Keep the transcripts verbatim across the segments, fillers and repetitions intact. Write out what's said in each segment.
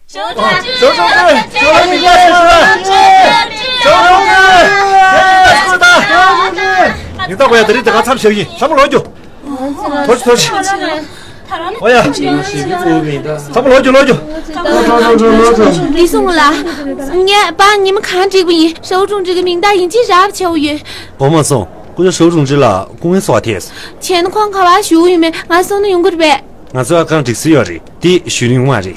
ཞའོ་ཀྲུའུ་ཀྲུའུ། ཞའོ་ཀྲུའུ་ཀྲུའུ། ཞའོ་ཀྲུའུ་ཀྲུའུ། ཞའོ་ཀྲུའུ་ཀྲུའུ། ཡིན་ད་ཁོ་ད། ཡིན་ད་ཁོ་ཡ་དེ་རིང་དེ་ག་མཚམས་བཞག་ཡིན། ཚང་མ་ལོག་རྒྱུ། ཐོ་ཅི་ཐོ་ཅི། ཨོ་ཡ། ཚང་མ་ལོག་རྒྱུ་ལོག་རྒྱུ། བདེ་སྲུང་ལགས། ངས་པ་ཉི་མ་གང་བསྒྲིགས་པ་ཡིན། ཞའོ་ཀྲུའུ་ཀྲུའུ་གི་མིང་རྟགས་ཡིན་གཅིག་རག་པ་བྱས་ཡོད། གོ་མ་སོང་། སྐུ་ཞབས་ཞའོ་ཀྲུའུ་ཀྲུའུ་ལགས་སྐུ་ངལ་གསོ་བ་ཐེངས། བྱས་ན་ཁོང་ག་པར་བཞུགས་ཡོད་མེད་ང་གསུང་ན་ཡོང་གི་རེད་པས། ང་ཚོས་ཨ་ཁང་སྒྲིག་སྲོལ་ཡོད་རེད། དེ་ཞུས་ན་ཡོང་བ་རེད།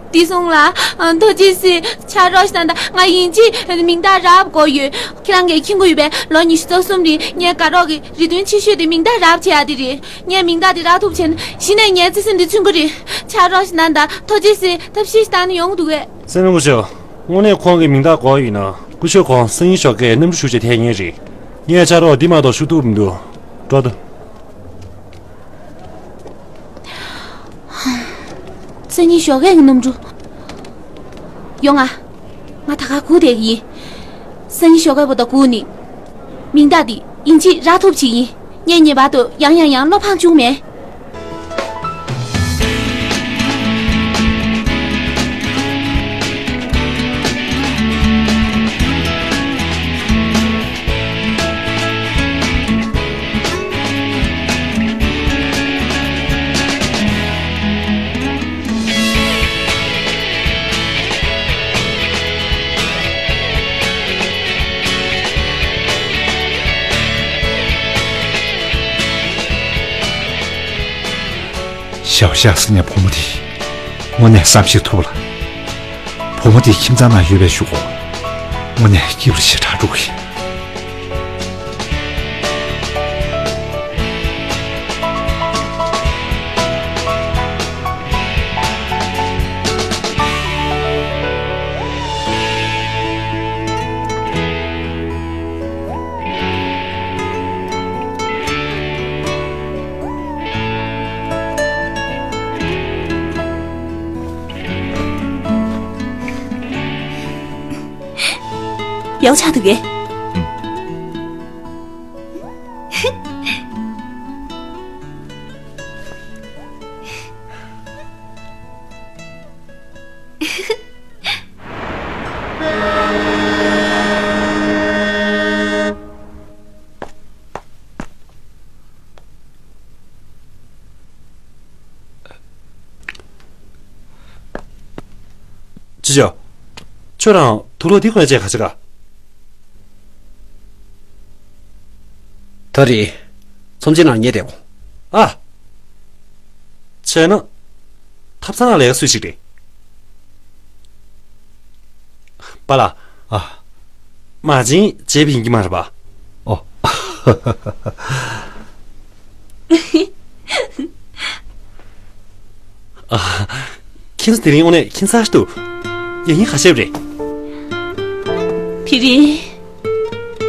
བདེ་སྲུང་ལགས། ཐུགས་རྗེ་གཟིགས། ཕྱག་རོགས་ཤིག་གནང་དང་། ང་ཡིན་གཅིག་མིང་རྟགས་རག་པ་དགོས་ཡོད། ཁྱེད་རང་གིས་མཁྱེན་གྱི་ཡོད་པས། ལོ་ཉི་ཤུ་རྩ་གསུམ་རིང་ངའི་དགའ་རོགས་ཀྱི་རེ་འདུན་ཆེ་ཤོས་དེ་མིང་རྟགས་རག་པ་བྱེད་ཡག་དེ་རེད། ངས་མིང་རྟགས་དེ་རག་ཐུབ་བྱས་ན་གཞི་ནས་ངའི་བརྩེ་སེམས་དེ་མཚོན་གྱི་རེད། ཕྱག་རོགས་ཤིག་གནང་དང་། ཐུགས་རྗེ་གཟིགས། ཐབས་ཤེས་ཤིག་བཏང་ན་ཡོང་གི་འདུག་གས། སེང་བློན་སྐུ་ཞབས། དངོས་གནས་ཁོང་གི་མིང་རྟགས་དགོས་ཡིན་ན་སྐུ་ཞབས་ཁོང་སང་ཉིན་ཞོགས་ཀས་གནམ་གྲུ་ཞུ་བྱེད་ཐད་མཁན་རེད། ངས་ཕྱག་རོགས་འདི་མ་གཏོགས་ཞུ་ཐུབ་མི་འདུག་འགྲོ་དང་། སང་ཉིན་ཞོགས་ཀས་ཀྱི་གནམ་གྲུ། ཡོང་ང་། ང་ད་ག་སྒུག་བསྡད་ཀྱི་ཡིན། སང་ཉིན་ཞོགས་ཀས་བར་དུ་སྒུག་ནི། མིང་རྟགས་འདི་ཡིན་གཅིག་རག་ཐུབ་ཅིག་ཡིན། ངས་ངེས་པར་དུ་ཡང་ཡང་ཡང་བློ་ཕངས་བཅུག་མེད། ཞའོ་ཞའོ་ཟེར་མཁན་བུ་མོ་དེ་དངོས་གནས་བསམ་ཤེས་ཐུབ་ལ། བུ་མོ་དེ་ཁྱིམ་ཚང་ནང་ཡོད་པའི་གཞུག་གུ་དངོས་གནས་སྐྱིད་པོ་ཞེ་དྲག་འགྲོ་གི་ཡིན། ཡག་པོ་ཆགས་འདུག་གས། ཨུམ། ཅི་བྱ། ཁྱོད་རང་དུག་ལོག་འདི་གོན་བྱས་ག་ཅི་ག་ད་རེས་ཚོམས་ཆེན་ནང་ཉལ་བསྡད་གོ་ཨ། བྱས་ན། ཐབ་ཚང་ལས་ཀ་སུས་ཞིག་རེད། པཱ་ལགས། ཨ། མ་བྱན་བྱས་པ་ཡིན་གྱི་མ་རེད་པ། ཨོ། ཨ། ཁྱེད་ཚོ་དེ་རིང་དངོས་གནས་ཁྱད་མཚར་ཞིག་འདུག་ཡ་ཡིན་ཁ་ཤས་རེད། དེ་རིང་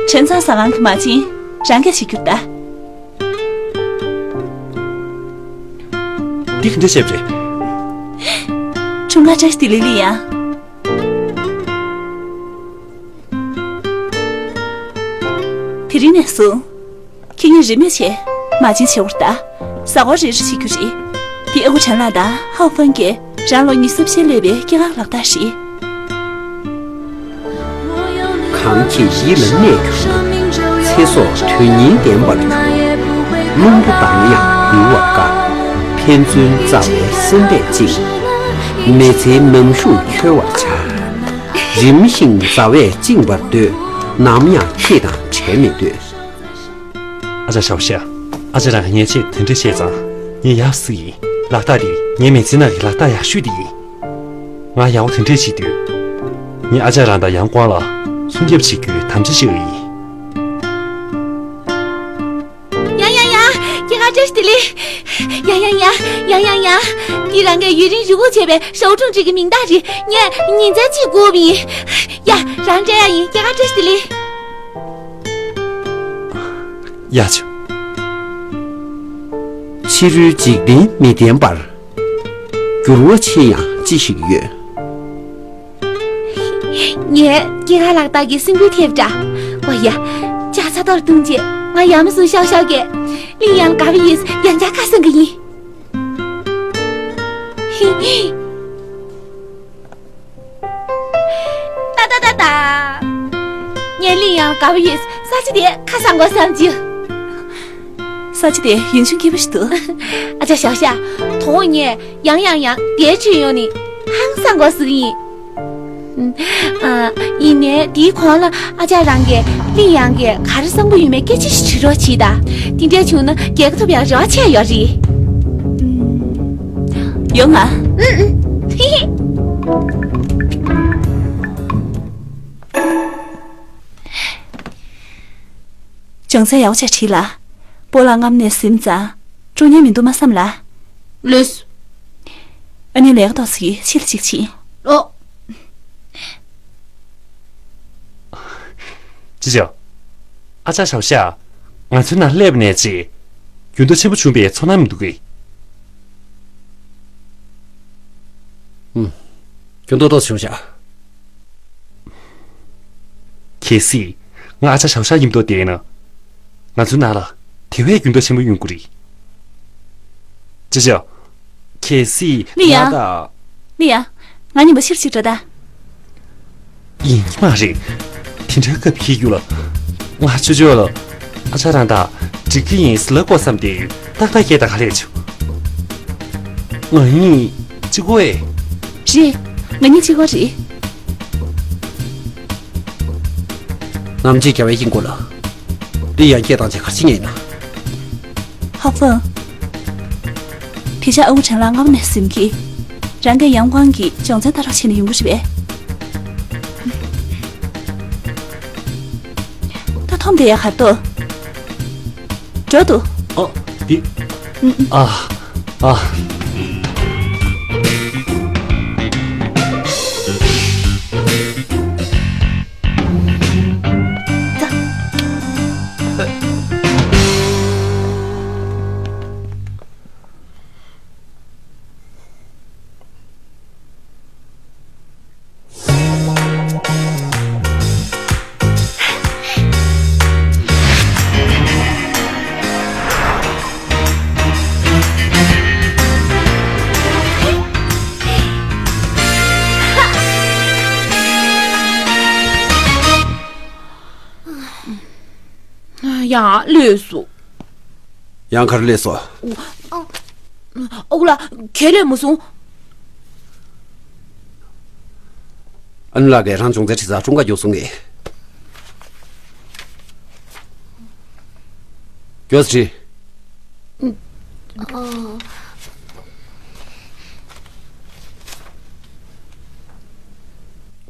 བྲེ་ཚང་ཟ་ཁང་གི་མ་བྱན་རང་གིས་བྱེད་རྒྱུ་ད། འདི་ག་འདྲ་བྱས་པ་རེད། འཁྲུངས་སྐར་བཀྲ་ཤིས་བདེ་ལེགས་ལི་ཡང་། དེ་རིང་ནས་བཟུང་ཁྱེད་ཉིད་རིན་མེད་བྱས་མ་བྱན་བྱེད་འོར་ད། གཟའ་འཁོར་རེ་རེ་བྱེད་རྒྱུ་རེད། འདི་ཨ་ཁུ་ཁྲེན་ལགས་དང་ཧའོ་ཧྥང་གིས་རང་ལོ་ཉི་ཤུ་རྩ་བཞི་སླེབས་པའི་སྐྱེས་སྐར་ལག་རྟགས་རེད། གང་གིས་ཡིད་ལ་གནས་གྱུར་ན། ཚེ་སྲོག་དོན་སྙིང་ལྡན་པར་གྱུར། རླུང་བུ་ལྡང་ཡང་ཡུར་བར་དཀའ། ཕན་ཚུན་རྩ་བའི་སེམས་པས་གཅིག་མི་ཚེའི་ནམ་ཞུགས་འཁྱོལ་བར་བྱ། རིམ་བཞིན་མཛའ་བས་བཅིངས་པར་འདོད། ནམ་ཡང་ཁྱེད་དང་བྲལ་མི་འདོད། ཨ་ཅག་ཞའོ་ཞའོ། ཨ་ཅག་རང་གིས་ངའི་ཆེད་དེ་འདྲ་བཤད་ཙང་ངས་ཡག་པོ་ཟེར་གྱི་ཡིན། ལག་རྟགས་དེ་ངའི་མི་ཚེ་ནང་གི་ལག་རྟགས་ཡག་ཤོས་དེ་ཡིན། ང་ཡག་པོ་དེ་འདྲ་བྱེད་དུས། ངས་ཨ་ཅག་རང་དང་ཡང་ཀོང་ལ་སྲུང་སྐྱོབ་བྱེད་རྒྱུའི་དམ་བཅའ་བཞེས་ཡིན། ཡང་ཡང་ཡང་། སྐྱེས་སྐར་བཀྲ་ཤིས་བདེ་ལེགས། ཡང་ཡང་ཡང་། ཡང་ཡང་ཡང་། འདི་རང་གིས་ཡུན་རིང་རེ་སྒུག་བྱས་པའི་ཞའོ་ཀྲུང་ཀྲིག་གི་མིང་རྟགས་རེད། ངས་ཉིན་མཚན་གཅིག་སྒུག་པ་ཡིན། ཡ། རང་སྤྲད་ཡག་ཡིན། སྐྱེས་སྐར་བཀྲ་ཤིས་བདེ་ལེགས། ཡ་ཆུ། ཕྱི་རོལ་འཇིག་རྟེན་མི་བརྟན་པར། འགྱུར་བ་ཕྱིན་ཡང་ཅི་ཞིག་ཡོད། ངས་སྐྱེས་སྐར་ལག་རྟགས་ཀྱི་སེམས་འགུལ་ཐེབས་འདྲ། ཨོ་ཡ། ལྕགས་ཚ་ཏོར་བཏུང་རྗེས་ང་ཡ་མ་ཟུང་ཤའོ་ཤའོ་གིས་གླིང་ཡང་དགའ་བའི་ཡིས་ཡང་བསྐྱར་ཁ་སང་གི་ཡིན། དགའ་པོ་ཡོད། ས་ཆ་དེ་ཁ་སང་གོ་བསམ་གྱི། ས་ཆ་དེ་ཡུན་ཤིང་སྐྱིད་པོ་ཞིག་འདུག་ཨ་ཅག་ཞའོ་ཞ། དོ་དགོང་ངས་ཡང་ཡང་ཡང་དེའི་ཆུ་ཡོང་ནི་ཧང་སང་གོ་ཟིག་ཡིན། ཨ། ཡིན་ནའི་དེའི་གོང་ལ་ཨ་ཅག་རང་གིས་ལི་ཡང་གིས་ག་རེ་བསམ་གི་ཡོད་མེད་སྐད་ཆ་ཞིག་དྲི་རོགས་གྱིས་ད། དེ་འདྲ་བྱུང་ན་རྒྱལ་ཁ་ཐོབ་ཡག་རེ་བ་ཆེ་ཡོད་རེད། ཡོང་ང་། ཨུ་ཨུ། ཧི་ཧི། སྦྱོང་ཚན་ཡག་པོ་བྱས་བྲིས་ལ། སྤོ་ལགས་སྔ་མོ་ནས་ཟིན་ཙང་། སྤྲོ་ཉན་མི་འདུག་མ་བསམ་ལ། ལོས། ཨ་ནི་ལས་ཀ་ཏོག་ཙམ་ཕྱི་ལ་གཅིག་ཕྱིན། ཨོ། ཅི་བྱ། ཨ་ཅག་ཞའོ་ཞ། ང་ཚོའི་ནང་སླེབས་ནས་ཅིག་འགྱུར་ལྡོག་ཆེན་པོ་བྱུང་བའི་ཚོར་སྣང་མི་འདུག་གས། ཨུམ། འགྱུར་ལྡོག་ཏོག་ཙམ་བྱུང་ཤག་གལ་སྲིད་ང་ཨ་ཅག་ཞའོ་ཞ་ཡིན་མདོག་བསྡད་ན། ང་ཚོའི་ནང་ལ་དེ་བས་འགྱུར་ལྡོག་ཆེན་པོ་ཡོང་གི་རེད། ཅེ་ཅེ། གལ་སྲིད་ལི་ཡང་། ང་དང་། ལི་ཡང་། ང་གཉིས་པོ་ཕྱིར་ཅིག་འགྲོ་ད། ཡིན་གྱི་མ་རེད། དེ་འདྲའི་སྐབས་ཁྱེད་རྒྱུ་ལ། ང་ཆུ་ཆོས་ལ། ཨ་ཅག་རང་དང་འགྲིག་གི་ཡིན་ཟེར་ལབ་དགོས་བསམ་སྟེ་ཏག་ཏག་སྐད་བཏང་ག་ལེར་བྱུང་། ང་གཉིས་གཅིག་པོ་ཨེ། རེད། ང་གཉིས་གཅིག་པོ་རེད། ནམ་ཕྱེད་རྒྱལ་བའི་དཀྱིལ་འཁོར་ལ། འདི་ཡང་སྐད་བཏང་བྱས་ག་རེ་བྱེད་ངེས་ཡིན་ན། ཧོ་ཧྥང་། དེ་ཆ་ཨ་ཁུ་ཁྲེན་ལགས་སྔ་མོ་ནས་ཟིན་གྱིས། རང་གིས་ཡང་ཀོང་གི་སྦྱོང་ཚན་ལྟ་རོགས་བྱས་ནས་ཡོང་གི་རེད་པས། ད་འཐོམ་བསྡད་ཡ་ག་རེ་འདུག་འགྲོ་འདུག་ཨ། འདི། ཨ། ཨ། ཡང་ལོས་སོ། ཡང་ག་རེ་ལས་སོ། ཨོ་ལ། ཁས་ལེན་མ་སོང་། ཨ་ནུ་ལགས་ཀྱིས་རང་སྦྱོང་ཚན་ཁྲིད་ས་ཀྲུང་ག་མགྱོགས་སོང་ངས། མགྱོགས་སེ་ཁྲིད།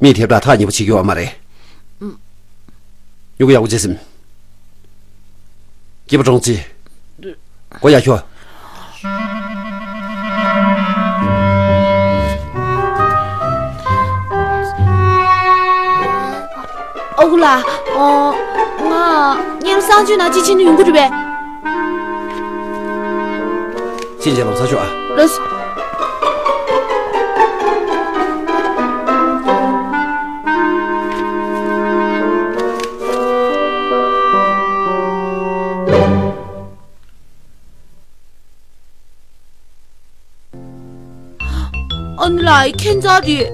མིག་ཐེབས་དྲ་ཐག་ཉེ་པོ་བྱེད་རྒྱུ་ཡོད་མ་རེད། སྨྱུ་གུ་ཡག་པོ་བྱས་ཟིན། སྐྱིད་པོ་གྲོང་ཚེ། སྒོ་ཡར་ཤོག་ཨ་ཁུ་ལགས། ཨོ། ང་ཉལ་གསང་སྤྱོད་ནང་ཅི་ཕྱིན་ཡོང་གི་རེད་པས། ཕྱིན་ཆད་ལམ་སང་ཤོག་ཨ། ལགས་སོ། ཨ་ནི་ལགས་ཁྱད་མཚར་རེད།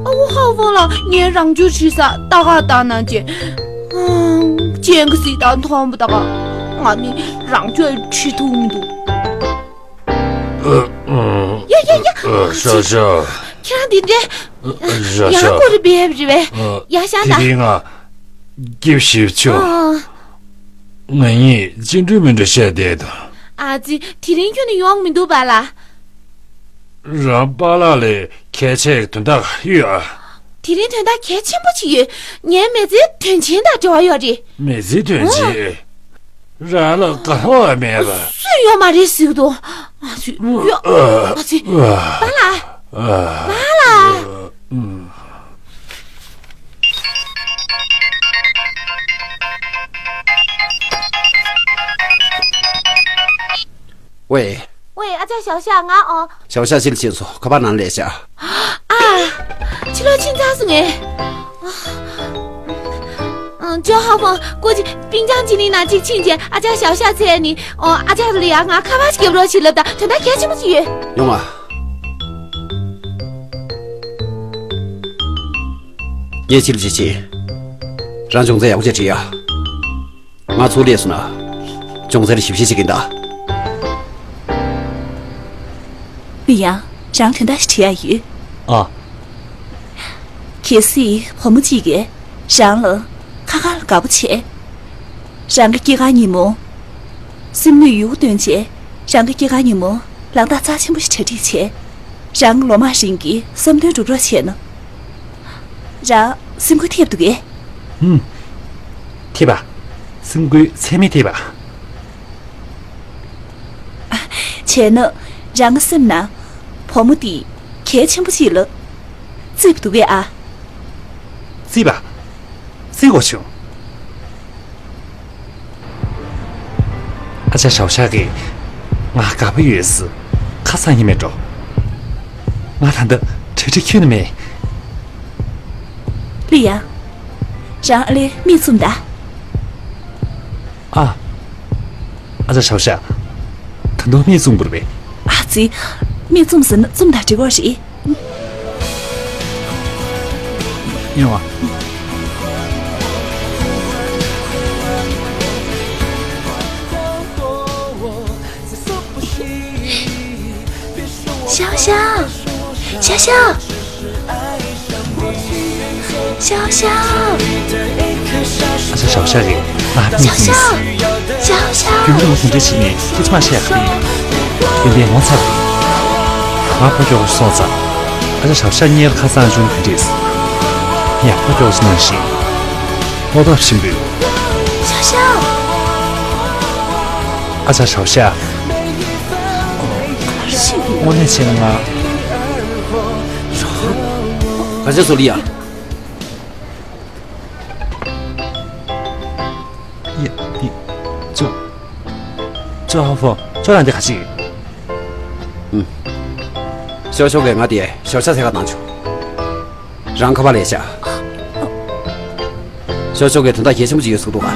ཨ་ཁུ་ཧྭ་ཧྥང་ལགས་ངའི་རང་སྦྱོང་ཁྲིད་ས་ལྟ་ག་བཏང་གནང་བྱས། སྤྱན་གྱིས་གཟིགས་དང་མཐོང་བ་ད་ག་ང་ནི་རང་སྦྱོང་ཁྲིད་ཐུབ་མི་འདུག་ཡ་ཡ་ཡ། ཨ། ཤ་ཤ། ཁྱེད་རང་འདི་འདྲས། ཤ་ཤ། ཡང་སྐོར་རེ་འབེབས་རེད་པས། ཡ་ཤ་ན། དེ་རིང་ང་སྐྱིད་ཞིབ་ཆུ། ཨ། ང་གཉིས་ཅི་འདྲ་མི་འདྲ་བཤད་བསྡད་དང་། ཨ་ཙི། དེ་རིང་ཁྱོད་ནི་ཡོང་མི་འདུག་པ་ལ། རང་པཱ་ལགས་ལས་གལ་ཆེ་དོན་དག་ཡོད་ཨ། དེ་རིང་དོན་དག་གལ་ཆེན་པོ་ཅིག་ཡོད། ངའི་མི་ཚེའི་དོན་ཆེན་དང་འབྲེལ་བ་ཡོད་རེད། མི་ཚེའི་དོན་ཆེན། ཨོ། རང་ལ་དགའ་བ་མེད་པ། སུ་ཡོད་མ་རེད་ཟེར་གི་འདུག་ཨ་ཙི། ཡོད། ཨ་ཙི། པཱ་ལགས། པཱ་ལགས། ཝེ། ཝེ། ཨ་ཅག་ཞའོ་ཞ་ང་ཨོ། ཞའོ་ཞ་ཕྱི་ལ་ཕྱིན་སོང་། ཁ་པར་ནང་སླེབས་ཤག་ཨ། ཕྱི་ལོགས་ཕྱིན་ཚར་སོང་ངས། ཨ། ཨ། ཇོ་ཧྭ་ཧྥང་། ཀོ་ཅི་པིན་ཅང་ཅི་ནི་ན་གཅིག་ཕྱིན་རྗེས་ཨ་ཅག་ཞའོ་ཞ་འཚོལ་ནི། ཨོ། ཨ་ཅག་ལ་ཡ་ང་ཁ་པར་ཞིག་རྒྱབ་རོགས་བྱེད་ལབ་ད། དོན་དག་གལ་ཆེན་པོ་ཞིག་ཡོད། ཡོང་ང་། ངས་ཕྱི་ལ་ཕྱིན་ཕྱིན། རང་སྦྱོང་ཚན་ཡག་པོ་བྱས་བྲིས་ཡ། ང་ཚུར་སླེབས་སོང་ན། སྦྱོང་ཚན་ལ་ཞིབ་བཤེར་བྱེད་ཀྱིན་གདའ། ལི་ཡང་། རང་དོན་དག་ཞིག་དྲི་ཡ་ཡོད། ཨ། གལ་སྲིད་བུ་མོ་གཅིག་གིས་རང་ལ་ཁ་ཁ་ལ་དགའ་པོ་བྱས། རང་གི་སྐྱེས་སྐར་ཉིན་མོ། སེམས་ནུས་ཡོད་རྒུ་བཏོན་བྱས། རང་གི་སྐྱེས་སྐར་ཉིན་མོ་ལག་རྟགས་རྩ་ཆེན་པོ་ཞིག་གྲ་སྒྲིག་བྱས། རང་གི་ལོ་མང་རིང་གི་བསམ་དོན་འགྲུབ་རོགས་བྱས་ན། རང་སེམས་འགུལ་ཐེབས་འདུག་གས། ཧུམ། ཐེབས་པ། སེམས་འགུལ་ཚད་མེད་ཐེབས་པ། བྱས་ན། རང་གི་སེམས་ནང་བུ་མོ་འདི་གལ་ཆེན་པོ་ཅིག་ལ་བརྩི་བ་འདུག་གས་ཨ། བརྩི་བ། བརྩི་དགོས་བྱུང་། ཨ་ཅག་ཞའོ་ཤ་གིས་ང་དགའ་པོ་ཡོད་ཟེར་ཁ་སང་ཡིན་མེད་འགྲོ། ང་ད་ལྟ་གྲ་སྒྲིག་ཁྱོན་ནས་མེད། ལི་ཡང་། རང་ཨ་ལས་མིག་བཙུམ་ད། ཨ། ཨ་ཅག་ཞའོ་ཤ། ད་དུང་མིག་བཙུམ་དགོས་རེད་པས། ཨ་ཙི། མིག་བཙུམ་ཟེར་ན་བཙུམ་དང་འགྲིག་གོ་རེད། ཡོང་བ། ཞའོ་ཤ། ཞའོ་ཤ། ཞའོ་ཤ། ཨ་ཅག་ཞའོ་ཤ་རེད། ང་མིག་ཞའོ་ཤ། ཞའོ་ཤ། རྒྱུན་དུ་ངས་དེ་འདྲ་བྱས་ནས་སྐད་ཆ་མ་བཤད་ཡག་གི་རེད། ཏན་ཏན་ངོ་ཚ་རེད། ང་ཕོ་ཁྱོ་ག་སོང་ཙང་། ཨ་ཅག་ཞའོ་ཤ་གཉེར་ཁ་སང་བྱུང་དེ་འདྲས། ངས་ཕོ་ཁྱོ་ག་ནང་བཞིན་བློ་སྟོབས་ཆེན་པོས། ཞའོ་ཤ། ཨ་ཅག་ཞའོ་ཤ། དངོས་གནས་བྱས་ན་ང་། ག་ཚོད་སོང་ལི་ཡ། ཡ། ཡ། ཅོ། ཅོ་ཧ་ཧྥང་། ཅོ་རང་དེ་ག་ཅི། ཨུམ། ཞའོ་ཞའོ་གིས་ང་དེ་ཞའོ་ཤ་ཟེར་ག་བཏང་བྱུང་། རང་ཁ་པར་ལས་བཞག་ཞའོ་ཞའོ་གིས་དོན་དག་གལ་ཆེན་པོ་ཅིག་ཡོད་ཟེར་གི་འདུག་ག་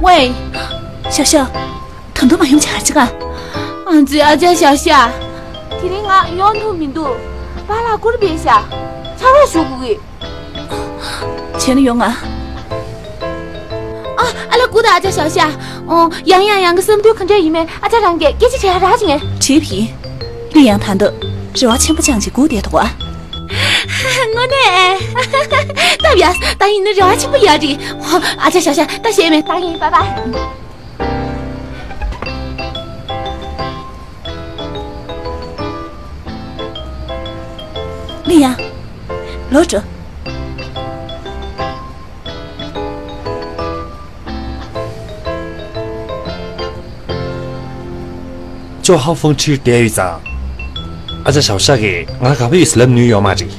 ཝེ། ཞའོ་ཞའོ། ད་དུང་མ་ཡོང་བྱ་ཅི་ག་ཨང་ཙི། ཨ་ཅག་ཞའོ་ཤ། དེ་རིང་ང་ཡོང་ཐུབ་མི་འདུག་པཱ་ལགས་སྐུར་བས་ཤག་ཕྱག་རོགས་ཞུ་དགོས་ཀྱི། བྱས་ན་ཡོང་ང་། ཨ། ཨ་ལ་སྒུག་དང་། ཨ་ཅག་ཞའོ་ཤ། ཨོ། ཡང་ཡང་ཡང་གི་བསམ་ཚུལ་ག་འདྲ་ཡིན་མིན་ཨ་ཅག་རང་གིས་སྐད་ཆ་དྲིས་ར་རག་ཅིག་ངས། དྲིས་པ་ཡིན། ལི་ཡང་ད་ལྟ་རེ་བ་ཆེན་པོ་བཅངས་བྱས་སྒུག་བསྡད་འདུག་ག་དངོས་གནས། སྟབས་ཡག་ད་ཡིན་ན་རེ་བ་ཆེན་པོ་ཡོད་རེད། ཨ་ཅག་ཞའོ་ཤ། ད་ཞེད་མེད། ད་ཡིན། པཱ་པཱ། ལི་ཡང་། ལོག་འགྲོ། ཅོ་ཧ་ཧྥང་ཁྲིར་བསྡད་ཡོད་ཙང་། ཨ་ཅག་ཞའོ་ཤ་གིས་ང་དགའ་པོ་ཡོད་ཟེར་ལབ་ནུས་ཡོད་མ་རེད།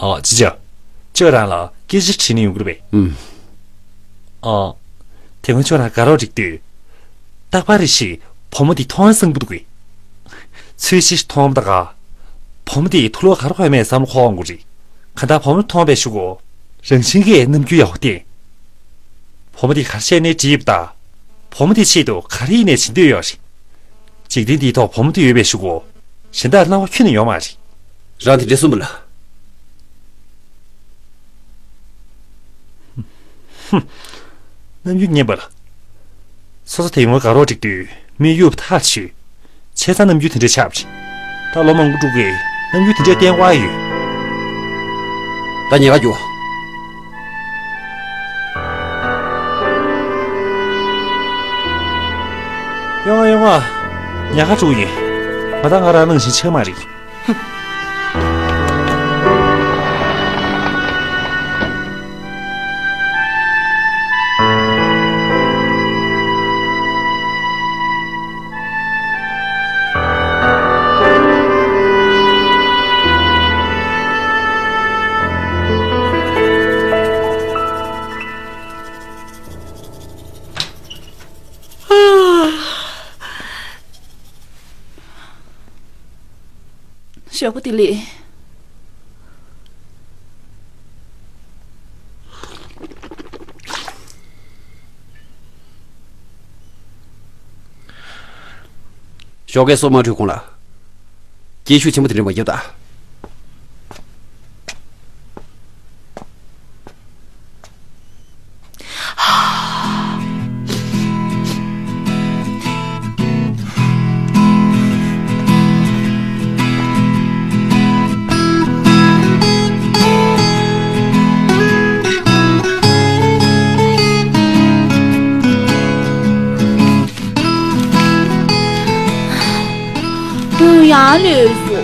ཨ། ཅི་བྱ། ཅོ་རང་ལ་སྐད་ཆ་དྲིས་ན་ཡོང་གི་རེད་པས། ཨུམ། ཨ། དེ་སྔོན་ཁྱོད་རང་དགའ་རོགས་སྒྲིག་དུས། རྟག་པར་རེ་ཞིག་བུ་མོ་འདི་མཐོང་ཡ་བསམ་གྱི་འདུག་གས། ཚོས་གཞི་མཐོང་བ་དང་། བུ་མོ་འདི་ཐུགས་ལོག་ག་རེ་ཡོད་མེད་བསམ་བློ་འཁོར་འོང་གི་རེད། གང་ལྟར་བུ་མོ་མཐོང་བའི་གཞུག་གུ། རང་བཞིན་གྱིས་རྣམ་འགྱུར་ཡག་པོ་བསྟན། བུ་མོ་འདི་ག་རེ་བྱས་ནས་བྲིས་པ་དང་། བུ་མོ་འདི་ཆེད་དུ་ག་རེ་ཡིན་ནས་བྱེད་འདོད་ཡོད་རེད། འཇིག་རྟེན་འདིའི་ཐོག་བུ་མོ་འདི་ཡོད་པའི་གཞུག་གུ། གཞན་དག་སྣང་བ་ཁྱོན་ནས་ཡོད་མ་རེད། རང་དེ་འདྲས་གསུངས་པ་ལ། ཧུམ། རྣམ་འགྱུར་ངན་པ་ལ། སོ་སོ་དེ་སྔོན་དགའ་རོགས་སྒྲིག་དུས་མི་གཡུག་ཐག་ཆོད། བྱས་ཙང་རྣམ་འགྱུར་དེ་འདྲས་ཆགས་པ་རེད། ད་ལོ་མང་པོ་འགྲོ་གི་རྣམ་འགྱུར་དེ་འདྲས་བསྟན་དགོས་ཡ་ཡོད། ད་ཉལ་ཁ་རྒྱུགས། ཡོང་ང་ཡོང་ང་། ཉལ་ཁ་དཀྲུག་ཡིན། ང་ད་ང་རང་ནང་བཞིན་ཆགས་མ་རེད། ཞོགས་པ་བདེ་ལེགས། ཞོགས་ཀས་སོ་མ་བཀྲུས་གོང་ལ། སྐྱེ་ཤུགས་ཆེན་པོ་དེ་འདྲ་མ་རྒྱབ་ད། དུང་ཡང་ལས་སུ།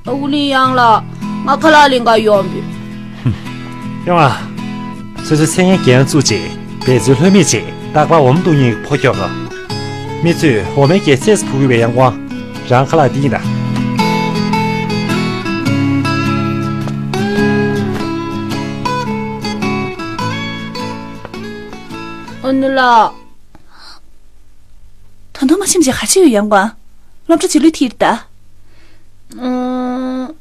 ཨ་ཁུ་ལིང་ཡང་ལ་ང་ཁ་ལག་ལེན་ག་ཡོང་བི། ཡོང་ཨ། སོ་སོའི་མཚན་སྙན་རྒྱན་བཙུགས་རྗེས་འབད་བརྩོན་ལྷོད་མེད་བྱས་རྟག་པར་འོ་མ་བཏུང་ཉིན་ཕོ་ཁྱོ་ག་མི་ཚོས་འོ་མའི་རྒྱན་ཚད་སུ་ཕུ་གུ་བའི་ཡང་ཀོང་། རང་ཁ་ལག་འདི་ཡིན་ད། ཨ་ནུ་ལགས། ད་དུང་མ་ཕྱིན་བྱས་ག་ཅི་ཡོད་ཡང་ཀོང་། སློབ་གྲྭ་རྗེས་ལུས་ཐིར་ད། ཨང་།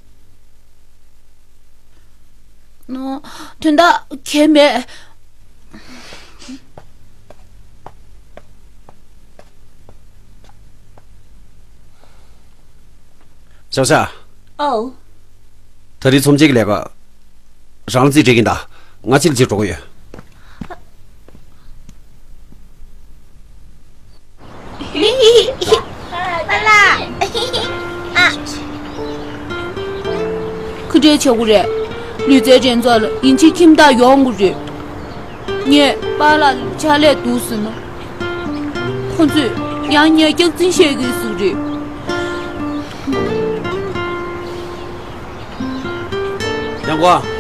ནོ། དོན་དག་གལ་མེད། ཞའོ་ཞའོ། ཨོ། ད་རེས་ཚོམས་ཆེན་གྱི་ལས་ཀ་རང་ལ་རྩིས་སྤྲད་ཀྱིན་གདའ། ང་ཕྱི་ལ་ཅིག་འགྲོ་གི་ཡོད། པཱ་ལགས། ཨ། ག་འདྲས་བྱེད་དགོས་རེད། ལུས་རྩལ་འགྲན་ཚོགས་ལ་ཡིན་གཅིག་ཁྱིམ་བདག་ཡོང་དགོས་རེད། ངས་པཱ་ལགས་ལ་ཕྱག་ལས་འདུག་ཟེར་ན། ཁོ་ཚོས་ཡང་ངས་སྐྱག་རྫུན་བཤད་ཀྱི་ཟེར་རེད། ཡང་ཀོང་།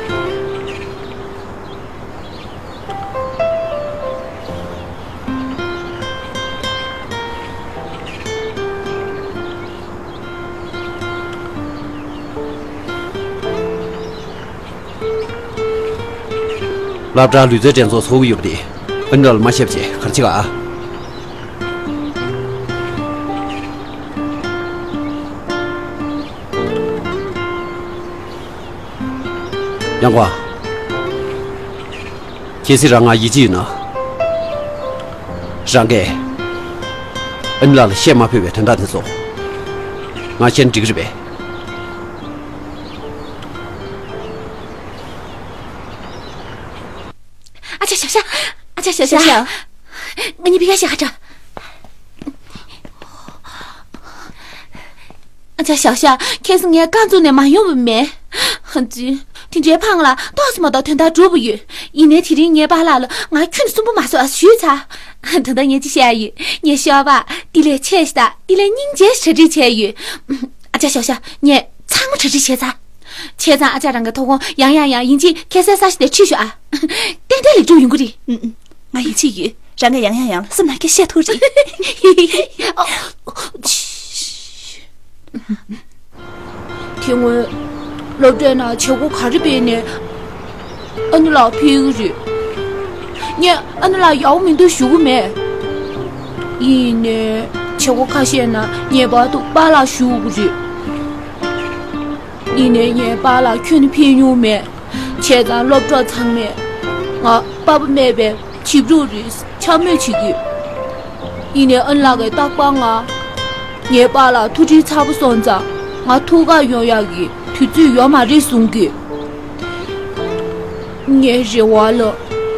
སློབ་གྲྭ་ལུས་རྩལ་འགྲན་ཚོགས་ཚོགས་ཀྱི་ཡོད་པ་དེ་ཨ་ནུ་ལགས་ལ་མ་བཤད་པ་བྱས་ག་རེ་བྱེད་ག། ཡང་ཀོང་། གལ་སྲིད་རང་ང་ཡིད་ཆེས་ཡོད་ན། རང་གིས་ཨ་ནུ་ལགས་ལ་བཤད་མ་ཕོད་པའི་དོན་དག་དེ་ཚོ་ང་བཤད་ན་འགྲིག་གི་རེད་པས། ཨ་ཅག་ཞའོ་ཞའོ། ཨ་ཅག་ཞའོ་ཞའོ། ཞའོ་ཞའོ། ང་གཉིས་ཕི་ཁ་ཤས་ཧ་ཅང་། ཨ་ཅག་ཞའོ་ཞའོ། ཁྱེད་ཚོ་ངའི་རྐང་བཙུགས་ནས་མ་ཡོང་བ་མེད། ཧ་ཙི། དེ་འདྲའི་ཕངས་ལ་ཏོག་ཙམ་མ་གཏོགས་དོན་དག་འགྲུབ་པ་ཡོད། ཡིན་ནའི་དེ་རིང་ངའི་པཱ་ལགས་ལ་ང་ཁྱོན་ནས་སུན་པོ་མ་བཟོ་ཨ་ཞུས་ཚར། ད་ལྟ་ངས་ཅི་བཤད་ཡོད། ངས་ཤོག་སྦག་འདི་ལས་ཆེ་ཞིག་དང་འདི་ལས་སྙིང་རྗེ་ཞིག་གྲ་སྒྲིག་བྱས་ཡོད། ཨ་ཅག་ཞའོ་ཞའོ། ངས་ཚང་མ་གྲ་སྒྲིག་བྱས་ཚར། བྱས་ཙང་ཨ་ཅག་རང་གི་ཐོག་ཁོངས་ཡང་ཡང་ཡང་ཡིན་གཅིག་ཁྱད་གསད་ས་ཞིག་དེ་ཁྲིད་ཤོག་ཨ། ཏན་ཏན་ལེགས་གྲུབ་ཡོང་གི་རེད། ཨུ་ཨུ། ང་ཡིད་ཆེས་ཡོད། རང་གིས་ཡང་ཡང་ཡང་ལ་སེམས་ནང་སྐད་བཤད་ཐུབ་རེད། ཨོ། དེ་སྔོན་སློབ་གྲྭའི་ནང་བྱེད་སྒོ་ག་རེ་སྤེལ་ནས་ཨ་ནུ་ལགས་ཕེབས་ཀྱི་རེད། ངས་ཨ་ནུ་ལགས་ཡག་པོ་མི་འདུག་ཞུ་གི་མེད། ཡིན་ནའི་བྱེད་སྒོ་ཁ་ཤས་ནང་ངེས་པར་དུ་པཱ་ལགས་ཞུ་དགོས་རེད། ཡིན་ནའི་ངའི་པཱ་ལགས་ཁྱོན་ནས་ཕེབས་མྱོང་མེད། བྱས་ཙང་སློབ་གྲོགས་ཚང་མས་ང་པཱ་པཱ་མེད་པའི་བྱིས་པ་རེད་འཕྱ་སྨོད་བྱེད་ཀྱི། ཡིན་ནའི་ཨ་ནུ་ལགས་ཀྱིས་རྟག་པར་ང་། ངའི་པཱ་ལགས་ཐུགས་སྤྲིན་ཚ་པོ་སོང་ཙང་ང་ཐུག་གར་ཡོང་ཡག་གི་དུས་ཚོད་ཡོད་མ་རེད་གསུང་གི། ངའི་རེ་བ་ལ་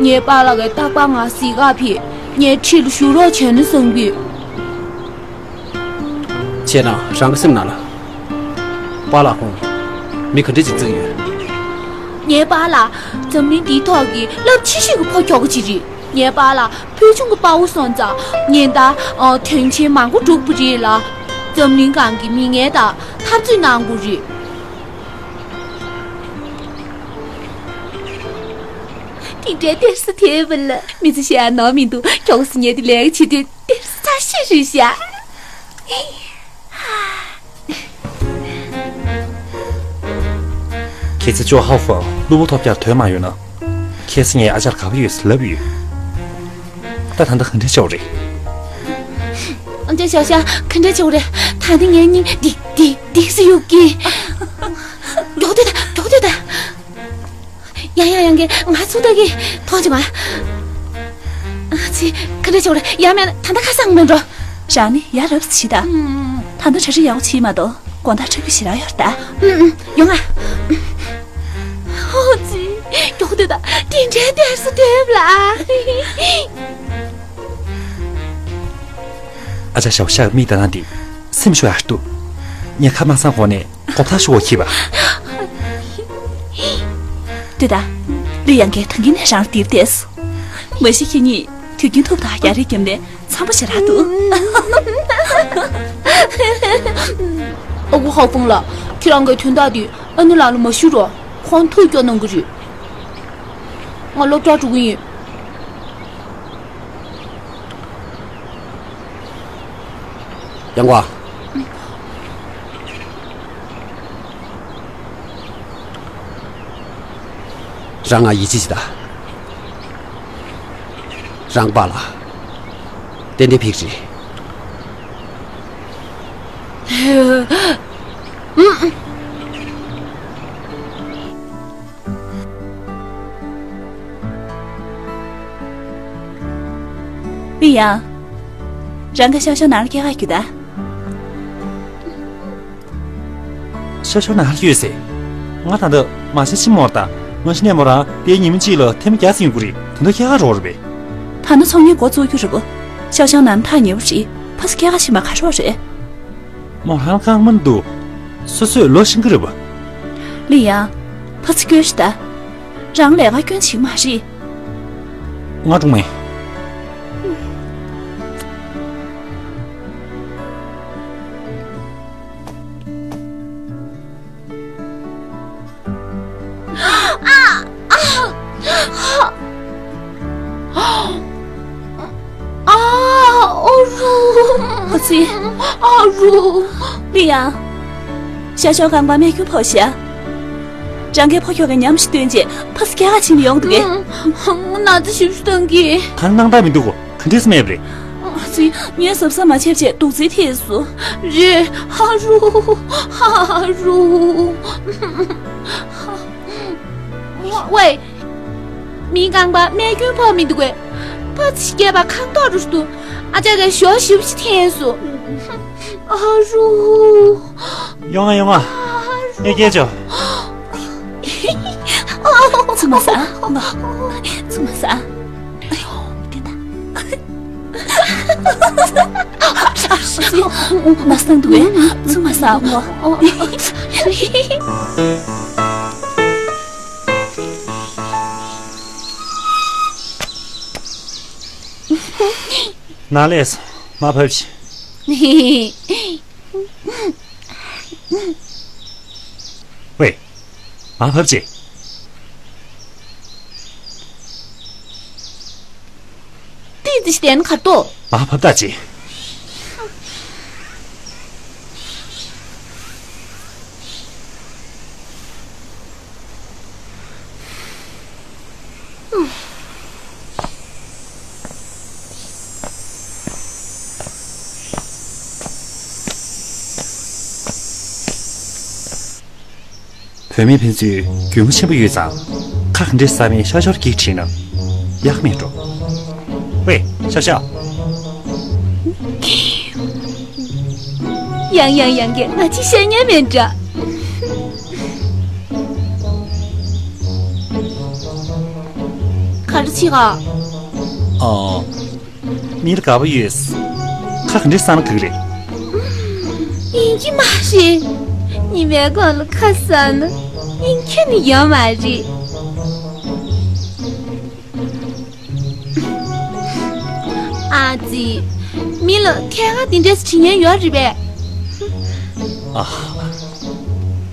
ངའི་པཱ་ལགས་ཀྱིས་རྟག་པར་ང་གཟིགས་གར་ཕེབས། ངའི་འཁྲིས་ལ་བཞུགས་རོགས་བྱས་ན་བསམ་གི། བྱས་ན་རང་གི་སེམས་ནང་ལ། པཱ་ལགས་ཁོང་མི་ག་འདྲ་ཅིག་བརྩི་གི་ཡོད། ངའི་པཱ་ལགས་འཛམ་གླིང་འདིའི་ཐོག་གི་རླབས་ཆེ་ཤོས་ཀྱི་ཕོ་ཁྱོ་ག་ཅིག་རེད། ངའི་པཱ་ལགས་ཕུལ་བྱུང་གི་དཔའ་བོ་སོང་ཙང་ཉིན་ལྟར་ཨ་དོན་ཆེན་མང་པོ་སྒྲུབ་པ་རེད་ལ། འཛམ་གླིང་སྒང་གི་མི་ངན་དང་འཐབ་རྩོད་གནང་དགོས་རེད། དེ་འདྲའི་གཏེར་སྲིད་དེ་བ་ལ། མི་ཚེ་ཤེས་ཡ་ནོར་མི་འདུག་ཁྱོ་ག་སི་ཉེ་དུ་ལས་ཀ་བྱེད་དུས་གཏེར་སྲིད་ཚ་ཤེས་རེད་ཤག་ཁྱེད་ཚེ་ཅོ་ཧའོ་ཧྥང་གློ་བུར་ཐོལ་རྒྱག་ཐོན་མ་ཡོང་ན། ཁྱེད་ཚེ་ངས་ཨ་ཅག་ལ་དགའ་པོ་ཡོད་ཟེར་ལབ་ཡོད། ད་ད་ལྟ་ག་འདྲ་བྱེད་དགོས་རེད། ཨ་ཅག་ཞའོ་ཞའོ་ག་འདྲ་བྱེད་དགོས་རེད། ད་ལྟ་ངའི་སྙིང་ལྡིག་ལྡིག་ལྡིག་སེ་ཡོད་ཀི། མགྱོགས་སྡོད་ད་མགྱོགས་སྡོད་ད། ཡང་ཡང་ཡང་གི་ང་ཚོ་ད་གི་མཐོང་ཆུང་ང་། ཅི། ག་འདྲ་བྱུང་རེད། ཡ་མེད་ན་ད་ལྟ་ཁ་སང་མེད་འགྲོ། རང་ནི་ཡ་རབས་ཤིག་ད། ཨུམ། ད་ལྟ་གྲ་སྒྲིག་ཡག་པོ་བྱེད་མ་གཏོགས་དགོང་དག་ཁྲ་འགུལ་ཞེ་དྲག་ཡོད་རེད་ད། ཨུམ་ཨུམ། ཡོང་ང་། ཨོ་ཙི། མགྱོགས་སྡོད་ད། དེ་འདྲའི་དུས་སུ་སྡོད་ལ། ཨ་ཅག་ཞའོ་ཤ་མིག་ལྟ་སྟངས་འདི་སེམས་ཤོར་ཡག་འདུག་ངས་ཁ་མ་གསང་གོང་ནས་གོ་བརྡ་ཤོར་བ་ཁྱི་པ། ལྟོས་དང་། ལི་ཡང་གིས་ད་གིན་ནས་རང་ལ་དེར་བལྟས་སོང་། མ་གཞི་ཁྱེད་གཉིས་དུས་རྒྱུན་ཐུག་པ་དང་ཡ་རེ་བརྒྱབ་ནས་འཚམ་པོ་ཞེ་དྲག་འདུག་ཨ་ཁུ་ཧའོ་ཧྥང་ལགས། ཁྱེད་རང་གིས་དོན་དག་འདི་ཨ་ནུ་ལགས་ལ་མ་ཞུ་རོགས། ཁོང་ཐུགས་སྐྱོ་གནང་གི་རེད། ང་སློབ་གྲྭར་འགྲོ་གི་ཡིན། ཡང་གོ། རང་ང་ཡིད་ཆེས་བྱེད་ད། རང་པཱ་ལགས། ཏན་ཏན་ཕེབས་རེད། ལི་ཡང་། རང་གི་ཤོག་ཤོག་ནང་ལ་སྐད་ག་རྒྱུག་ད། ཤོག་ཤོག་ནང་ལ་ཡོད་ཟེར། ང་ད་ལྟ་མ་ཤེས་ཕྱི་མོར་དང་མ་ཤེས་ནས་མོ་རང་དེའི་ཉིན་མོ་གཅིག་ལ་ཐེངས་མ་བརྒྱ་ཙམ་ཡོང་གི་རེད། དེ་འདྲ་སྐད་ག་རོགས་རེད་པས། ད་ནི་ཚོགས་གཉིས་འགོ་བཙུགས་རྒྱུ་རེད་པ། ཤོག་ཤོག་ནང་ཐག་ཉེ་བོ་རེད། ཕ་སི་སྐད་ག་ཤེས་མ་ག་རོགས་རེད། མོ་རང་རྐང་མ་འདུག་སོ་སོས་ལོ་ཤེས་ཀྱི་རེད་པ། ལི་ཡང་། ཕ་སི་སྐྱོན་ཤི་ད། རང་ལས་ཀ་སྐྱོན་བྱེད་མ་རེད། ང་གྲོངས་མེད། ཨ། ཨ་རུ། ཨ་ཙི། ཨ་རུ། ལི་ཡང་། ཤ་ཤོ་རྐང་པ་རྨས་སྐྱོན་ཕོག་ཤག་རང་གི་ཕོ་ཁྱོ་གའི་ཉམས་ཤིག་སྟོན་རྗེས་ཕ་སི་སྐྱེལ་ག་ཕྱིན་ནས་ཡོང་འདུག་གས། ང་ན་ཚ་ཞིབ་ཞིབ་གཏོང་གི། ད་ནི་སྣང་དག་མི་འདུག་གོ། ག་འདྲས་སེ་རྨས་པ་རེད། ཨ་ཙི། ངས་གཟབ་གཟབ་མ་བྱས་བྱས་རྡོག་རྫིས་ཐེབས་སོང་། རེད། ཨ་རུ། ཨ་རུ། ཝེ། མིའི་རྐང་པ་རྨས་སྐྱོན་ཕོག་མི་འདུག་གས། ཕ་སི་སྐྱེལ་བ་ཁང་ཐོག་རུ་འདུག་ཨ་ཅག་གིས་ཞོ་ཞིབ་ཞིབ་འཐེན་སོང་། ཨ་རུ། ཡོང་ང་ཡོང་ང་། ཨེ་སྐྱེལ་ཆོག་ཚུགས་མ་ཟ། ཚུགས་མ་ཟ། ཨ་ཡོ། དེ་ད། ན་སྟངས་འདུག་གས། ཚུགས་མ་ཟ། ནང་སླེབས་སོང་། མར་ཕབ་ཤིག་ཝེ། མར་ཕབ་ཅིག་ཏི་ཏི་ཞིག་བསྟན་ཁ་ཏོ། མར་ཕབ་ད་ཅིག་བུད་མེད་ཕན་ཚུན་རྒྱུས་མངའ་ཆེན་པོ་ཡོད་ཙང་། ཁ་ག་འདྲས་ཟ་མིན་ཤ་ཤོར་གྱིས་དྲིས་ན་ཡག་མེད་འགྲོ། ཝེ། ཤ་ཤ། ཡང་ཡང་ཡང་གིས་ང་ཅི་བཤད་ཉན་མེད་འདྲ། ག་རེ་བྱེད་ག་ཨ། མི་ལ་དགའ་པོ་ཡོད། ཁ་ག་འདྲས་ཟ་ན་དགའ་གི་རེད། ཡིན་གྱི་མ་རེད། ཉི་མའི་སྒང་ལ་ཁ་ཟ་ན་ཡིན་གྱི་ནི་ཡོད་མ་རེད། ཨ་ཙི། མི་ལ་ཐད་ཀར་འདི་འདྲས་དྲི་ཉན་ཡོད་རེད་པས། ཨ།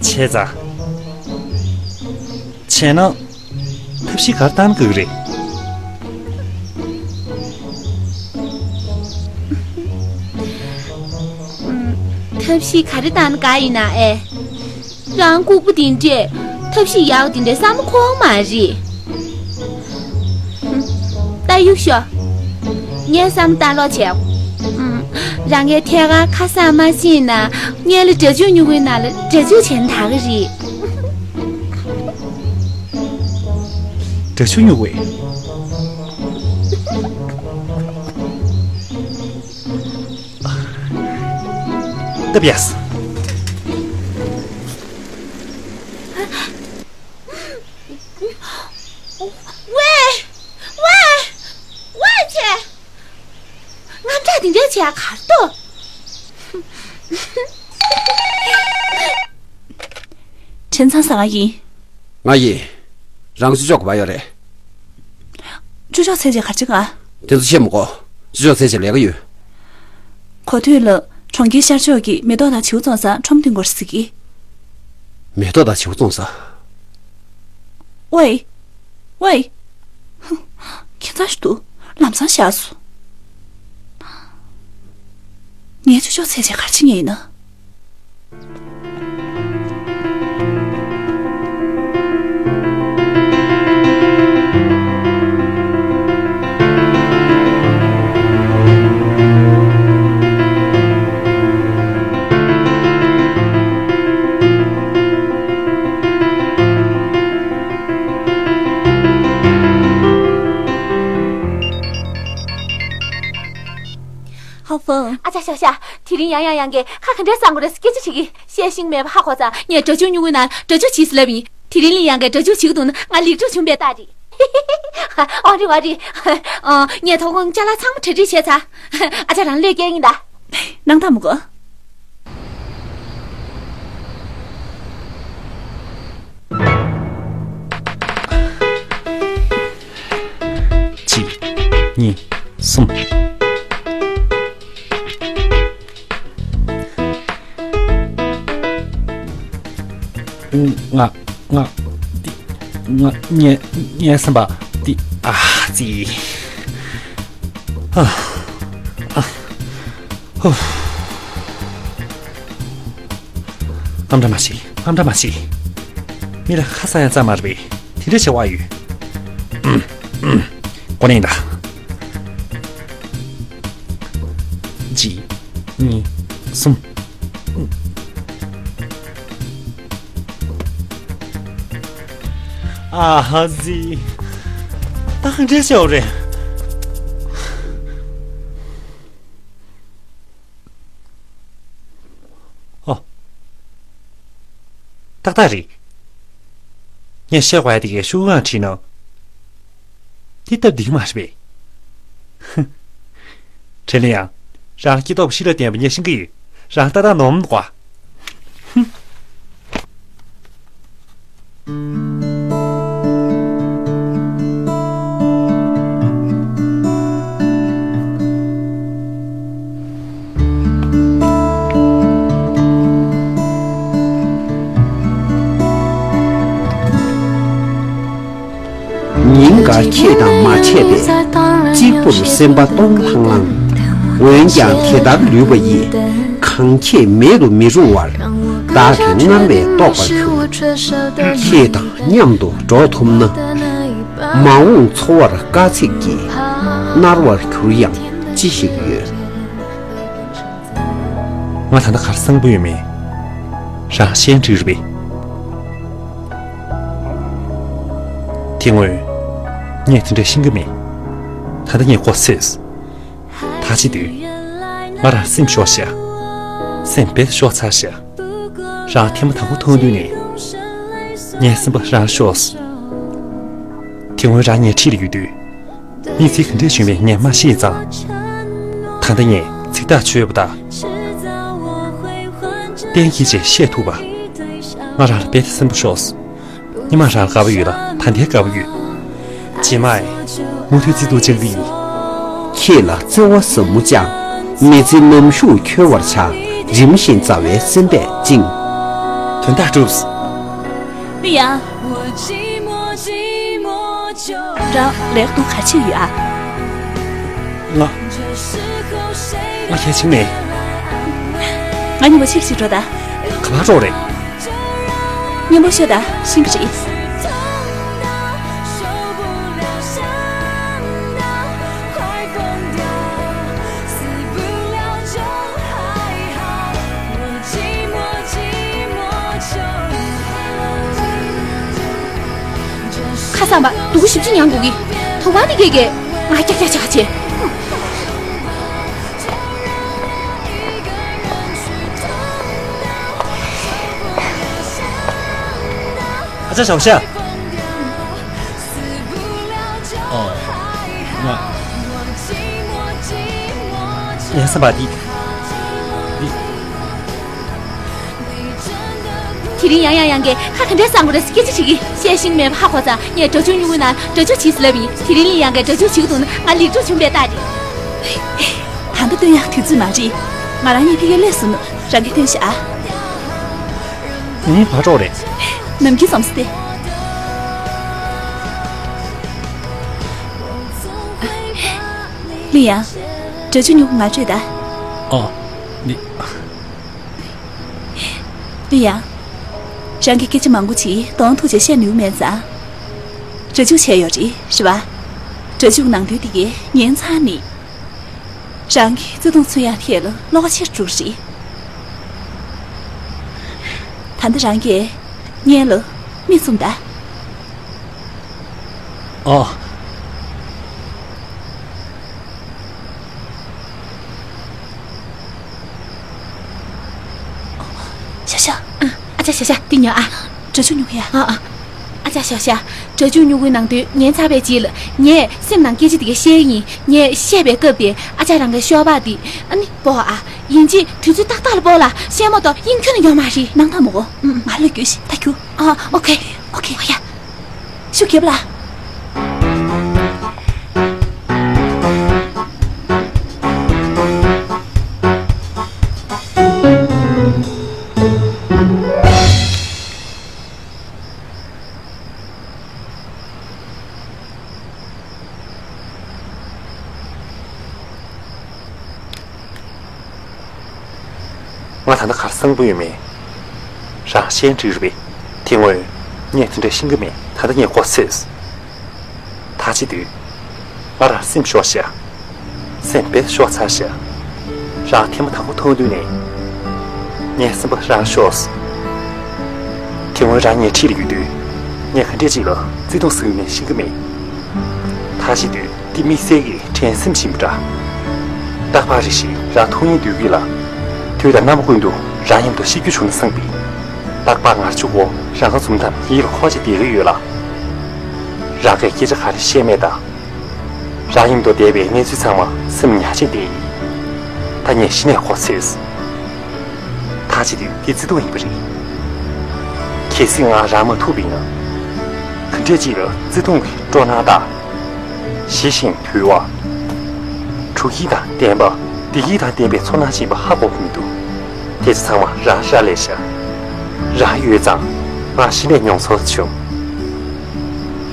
བྱས་ཙང་། བྱས་ན། ཐབས་ཤེས་ག་རེ་བཏང་ན་དགའ་གི་རེད། ཐབས་ཤེས་ག་རེ་བཏང་ན་དགའ་ཡིན་ན་ཨེ། རང་ལྐུགས་པ་དེ་འདྲས་ཐབས་ཤེས་ཡག་དེ་འདྲས་བསམ་བློ་འཁོར་མ་རེད། ད་གཡུག་ཤོག་ངས་བསམ་བློ་བཏང་རོགས་བྱས། རང་གིས་ཐད་ཀར་ཁ་སང་མ་ཤེས་ན་ངས་ལ་སྒྲ་སྒྱུར་སྨྱུ་གུའི་ནང་ལ་སྒྲ་སྒྱུར་བྱས་ན་དགའ་གི་རེད། སྒྲ་སྒྱུར་སྨྱུ་གུ། སྟབས་ཡག་སོང་། ཝེ། ཝེ། ཝེ་ཆེ། དངངས་སྐྲག་དེ་འདྲ་བྱེད་ཡ་ག་རེ་འདུག་ཁྲེན་ཚང་ཟེར་བ་ཡིན། ང་ཡིན། རང་ཅོ་ཅོག་ག་པར་ཡོད་རེད། ཅོ་ཅོག་ཚེ་ཆེ་ག་རེ་བྱེད་ག་དེ་ཚོ་བཤད་མི་དགོས། ཅོ་ཅོག་ཚེ་ཆེ་ལས་ཀ་ཡོད། གོ་ཐོས་ལ་གྲོང་ཁྱེར་ཤར་ཕྱོགས་ཀྱི་མེ་ཏོག་དང་བྱིའུ་བཙོང་སར་ཁྲོམ་སྟོན་དགོས་ཟེར་གི། མེ་ཏོག་དང་བྱིའུ་བཙོང་ས། ཝེ། ཝེ། ཧུ། ཁྱད་མཚར་ཞིག་འདུག་ལམ་སང་བཞག་སོང་། ངས་ཅོ་ཅོག་ཚེ་ཆེ་ག་རེ་བྱེད་མཁན་ཡིན་ན། ཧ་ཧྥང་། ཨ་ཅག་ཤ་ཤ། དེ་རིང་ཡང་ཡང་ཡང་གིས་ཁ་ག་འདྲས་གསང་དགོས་རེད་སྐད་ཆ་དྲིས་ཀྱི། བཤད་ཤེས་མེད་པ་ཧ་གོ་ཙང་། ངས་སྒྲ་སྒྱུར་སྨྱུ་གུའི་ནང་སྒྲ་སྒྱུར་བྱེད་ཟེར་ལབ་ཡིན། དེ་རིང་ལ་ཡང་གིས་སྒྲ་སྒྱུར་བྱེད་ཀྱི་འདུག་ན་ང་ལེགས་གྲུབ་བྱུང་པའི་རྟགས་རེད། ཨོ་རེད་ཨོ་རེད། ཨ། ངས་དོ་དགོང་ཅ་ལག་ཚང་མ་གྲ་སྒྲིག་བྱས་ཚར། ཨ་ཅག་རང་ལོས་སྐྱེལ་ཡིན་ད། སྣང་དག་མི་དགོས། གཅིག་གཉིས། གསུམ། ལྔ། ལྔ། འདི། ལྔ། ཉེར། ཉེར་གསུམ་པ། འདི། ཨ་ཙི། ཨ། ཨ། ཧོ། དངངས་སྐྲག་མ་བྱེད། དངངས་སྐྲག་མ་བྱེད། མི་ལ་ཁ་སང་ཡང་རྩ་མ་རེད་པས། དེ་འདྲ་བྱེད་དབང་ཡོད། ཨུམ། ཨུམ། གོ་ནས་ཡིན་ད། གཅིག་གཉིས། གསུམ། ཨ་ཧ་ཙི། ད་ག་འདྲ་བྱེད་དགོས་རེད། ཨོ། ཏག་ཏག་རེད། ངས་བཤད་དགོས་ཡ་དེ་གའི་ཤོག་གུའང་བྲིས་ན། དེ་སྟབས་བདེ་གི་མ་རེད་པས། ཧུ། དྲན་ལེ་ཡང་། རང་སྐྱེ་སྟོབས་ཤི་ལ་བརྟེན་པ་ངས་ཤེས་ཀྱི་ཡོད། རང་ཏག་ཏག་ནོར་མི་འདུག་ག་ཧུ། ཉིན་འགའ་ཁྱེད་དང་མ་འཕྲད་པས། གཅིག་པུར་སེམས་པ་སྟོང་ལྷང་ལྷང་། འོན་ཀྱང་དེ་ལྟར་ལུས་པ་ཡིས། གང་ཁྱེད་མེད་དུ་མི་རུང་བར། བདག་གི་མངར་བས་རྟོགས་པར་གྱུར། ཁྱེད་དང་མཉམ་དུ་འགྲོགས་ཐུབ་ན། མ་འོངས་འཚོ་བར་དཀའ་ཚེགས་ཀྱིས། མནར་བར་གྱུར་ཡང་ཅི་ཞིག་ཡོད། ང་ད་ལྟ་ག་རེ་གསང་པོ་ཡོད་མེད། རང་ཤེས་འགྲིག་རེད་པས། དེ་སྔོན། ངས་དེ་འདྲ་ཤེས་ཀྱི་མེད། ད་ལྟ་ངས་གོ་སོང་། ད་བྱེད་དུས། ང་རང་སེམས་ཤོར་ཤག་སེམས་རྦད་ཤོར་ཚར་ཤག་རང་ཐེངས་མ་དང་པོ་མཐོང་དུས་ནས། ངའི་སེམས་པ་རང་ཤོར་སོང་། དེ་སྔོན་རང་ངའི་འཁྲིས་ལ་ཡོད་དུས། མིས་ཚིག་ག་འདྲས་ཞུས་པས་ངས་མ་ཤེས་ཙང་། ད་ལྟ་ངས་ཚིག་ཐག་ཆོད་པ་དང་། གཏན་འཁེལ་བྱས་བཤད་ཐུབ་པ། ང་རང་ལ་རྦད་དེ་སེམས་པ་ཤོར་སོང་། སྔོན་མ་རང་ལ་དགའ་པོ་ཡོད་ལ་ད་ལྟའི་དགའ་པོ་ཡོད། རྗེས་མ་ཡི། མུ་མཐུད་བརྩི་འདུག་བཅངས་ཀྱི་ཡིན། ཁྱེད་ལ་བརྩེ་བ་ཟབ་མོ་བཅངས། མི་ཚེ་ནམ་ཞུགས་འཁྱོལ་བར་བྱ། རིམ་བཞིན་མཛའ་བའི་སེམས་པས་བཅིངས། དོན་དག་གྲུབ། ལི་ཡང་། རང་ལེགས་འདུག་ག་ཅི་ཡོད་ཨ། ང་། ང་གལ་ཆེན་མེད། ང་གཉིས་པོ་ཕྱིར་ཕྱིར་འགྲོ་ད། ག་པར་འགྲོ་རེད། མཉམ་པོ་ཤོད་ད་ཤིང་གི་རེད། ཁ་སང་བ་སྡུག་གུ་ཞིབ་ཅིག་མྱངས་དགོས་ཀྱི། དོ་བ་ནི་གེ་གེ་ང་ཀྱག་ཀྱག་ཅག་བྱེད། ཅ་ཞའོ་ཞ། ཨོ། ང་། ངའི་བསམ་པ་འདི། འདི། དེ་རིང་ཡང་ཡང་ཡང་གིས་ཁ་ག་འདྲས་གསང་དགོས་རེད་ཟེར་སྐད་ཆ་དྲིས་ཀྱི། བཤད་ཤེས་མེད་པ་ཧ་གོ་ཙང་ངས་སྒྲ་སྒྱུར་སྨྱུ་གུའི་ནང་སྒྲ་སྒྱུར་བྱེད་ཟེར་ལབ་ཡིན། དེ་རིང་ལི་ཡང་གིས་སྒྲ་སྒྱུར་བྱེད་ཀྱི་འདུག་ན་ང་ལེགས་གྲུབ་བྱུང་བའི་རྟགས་རེད། ད་ལྟ་སྟོན་ཡག་དུས་ཚོད་མ་རེད། ང་རང་གཉིས་ཕ་གིར་སླེབས་སོང་། རང་གིས་སྟོན་ཤག་ཨ། ངའི་ཕར་འགྲོ་རེད། ནམ་རྒྱུན་ཙམ་སྟེ། ལི་ཡང་། སྒྲ་སྒྱུར་སྨྱུ་གུ་ང་སྤྲད་ད། ཨོ། ནི། ལི་ཡང་། རང་གིས་སྐད་ཆ་མང་པོ་ཅིག་གདོང་ཐུག་བྱས་བཤད་ནུས་མེད་ཙང་། སྒྲ་སྒྱུར་བྱས་ཡོད་རེད། རེད་པ། སྒྲ་སྒྱུར་ནང་དོན་དེ་གས་ཉན་ཚར་ནི། རང་གི་བརྩེ་དུང་མཚོན་ཡག་ཐད་ལ་བློ་ཁ་ཕྱིར་འགྲོ་གི་རེད། ད་ལྟ་རང་གིས་སྔོན་ལ་མིག་བཙུམ་ད། ཨོ། ཞའོ་ཞའོ། ཨ་ཅག་ཞའོ་ཞའོ། འདི་ཉོ་ཨ། སྒྲ་སྒྱུར་སྨྱུ་གུ་ཡ། ཨ་ཨ། ཨ་ཅག་ཞའོ་ཞའོ། སྒྲ་སྒྱུར་སྨྱུ་གུའི་ནང་དོན་ཉན་ཚར་བའི་རྗེས་ལ་ངས་སེམས་ནང་སྐད་ཆ་དེ་ག་བཤད་ཀྱི་ཡིན། ངས་བཤད་པའི་སྐབས་དེ་ཨ་ཅག་རང་གི་ཤོག་སྦག་དེ་ཨ་ནི་སྤོ་ཨ། ཡིན་གཅིག་དུས་ཚོད་ཏག་ཏག་ལ་སྤོ་ལ། བཤད་མ་གཏོགས་དབྱིངས་ཁྱོན་ནས་ཡོང་མ་རེད། སྣང་དག་མ་གོ། ཨུམ། ང་ལ་རྒྱུས་ཤིག་ད་རྒྱུ། ཨ། ཨོ་ཁེ། ཨོ་ཁེ། ཨ་ཡ། ཤུགས་རྒྱབ་ལ། ང་ད་ལྟ་གར་སང་པོ་ཡོད་མེད། རང་ཤེས་འགྲིག་རེད་པས། དེ་སྔོན་ངས་དེ་འདྲ་ཤེས་ཀྱི་མེད། ད་ལྟ་ངས་གོ་ཚོད། ད་བྱེད་དུས། ང་རང་སེམས་ཤོར་ཤག་སེམས་དཔེ་ཤོར་ཚར་ཤག་རང་ཐེངས་མ་དང་པོ་མཐོང་དུས་ནས། ངའི་སེམས་པ་རང་ཤོར་སོང་། དེ་སྔོན་རང་ངའི་འཁྲིས་ལ་ཡོད་དུས། ངས་ག་འདྲས་ཅིག་ལ་བརྩེ་དུང་ཟེར་ཡོད་མེད་ཤེས་ཀྱི་མེད། ད་བྱེད་དུས། དེ་དམིགས་བསལ་གྱི་དྲན་སེམས་ཆེན་པོ་འདྲ། རྟག་པར་རེ་ཞིག་རང་མཐོང་ཡས་འདོད་ཀྱི་ལ། དུས་དང་རྣམ་པ་ཀུན་ཏུ་རང་མཉམ་དུ་ཤི་རྒྱུ་བྱུང་ན་བསམ་པའི། རྟག་པར་ངར་ཆུ་བོ་རང་ག་འཛུམ་མདངས་ཡིད་ལ་འཁོར་བྱས་བསྡད་ཀྱི་ཡོད་ལ། རང་གིས་སྐད་ཆ་ག་རེ་བཤད་མེད་ད། རང་མཉམ་དུ་བསྡད་པའི་གནས་ཚུལ་ཚང་མ་སེམས་ཉར་བྱས་བསྡད་ཡིན། ད་ངས་གཞི་ནས་གོ་ཚོད། ཐག་བཅད་དུས་དེ་བརྩེ་དུང་ཡིན་པ་རེད། གལ་སྲིད་ང་རང་མ་ཐུག་པ་ཡིན་ན། ག་འདྲས་ཅིག་ལ་བརྩེ་དུང་གི་སྤྲོ་སྣང་དང་། ཞི་ཞིང་དུལ་བ། དྲོ་སྐྱིད་དང་ལྡན་པ། བདེ་སྐྱིད་དང་ལྡན་པའི་ཚོར་སྣང་ཞིག་ཡིན་པ་ཧ་གོ་གི་མི་འདུག་དེ་ཚོ་ཚང་མ་རང་རག་ལས་ཤག་རང་ཡོད་ཙང་ང་གཞི་ནས་མྱོང་ཚོར་བྱུང་།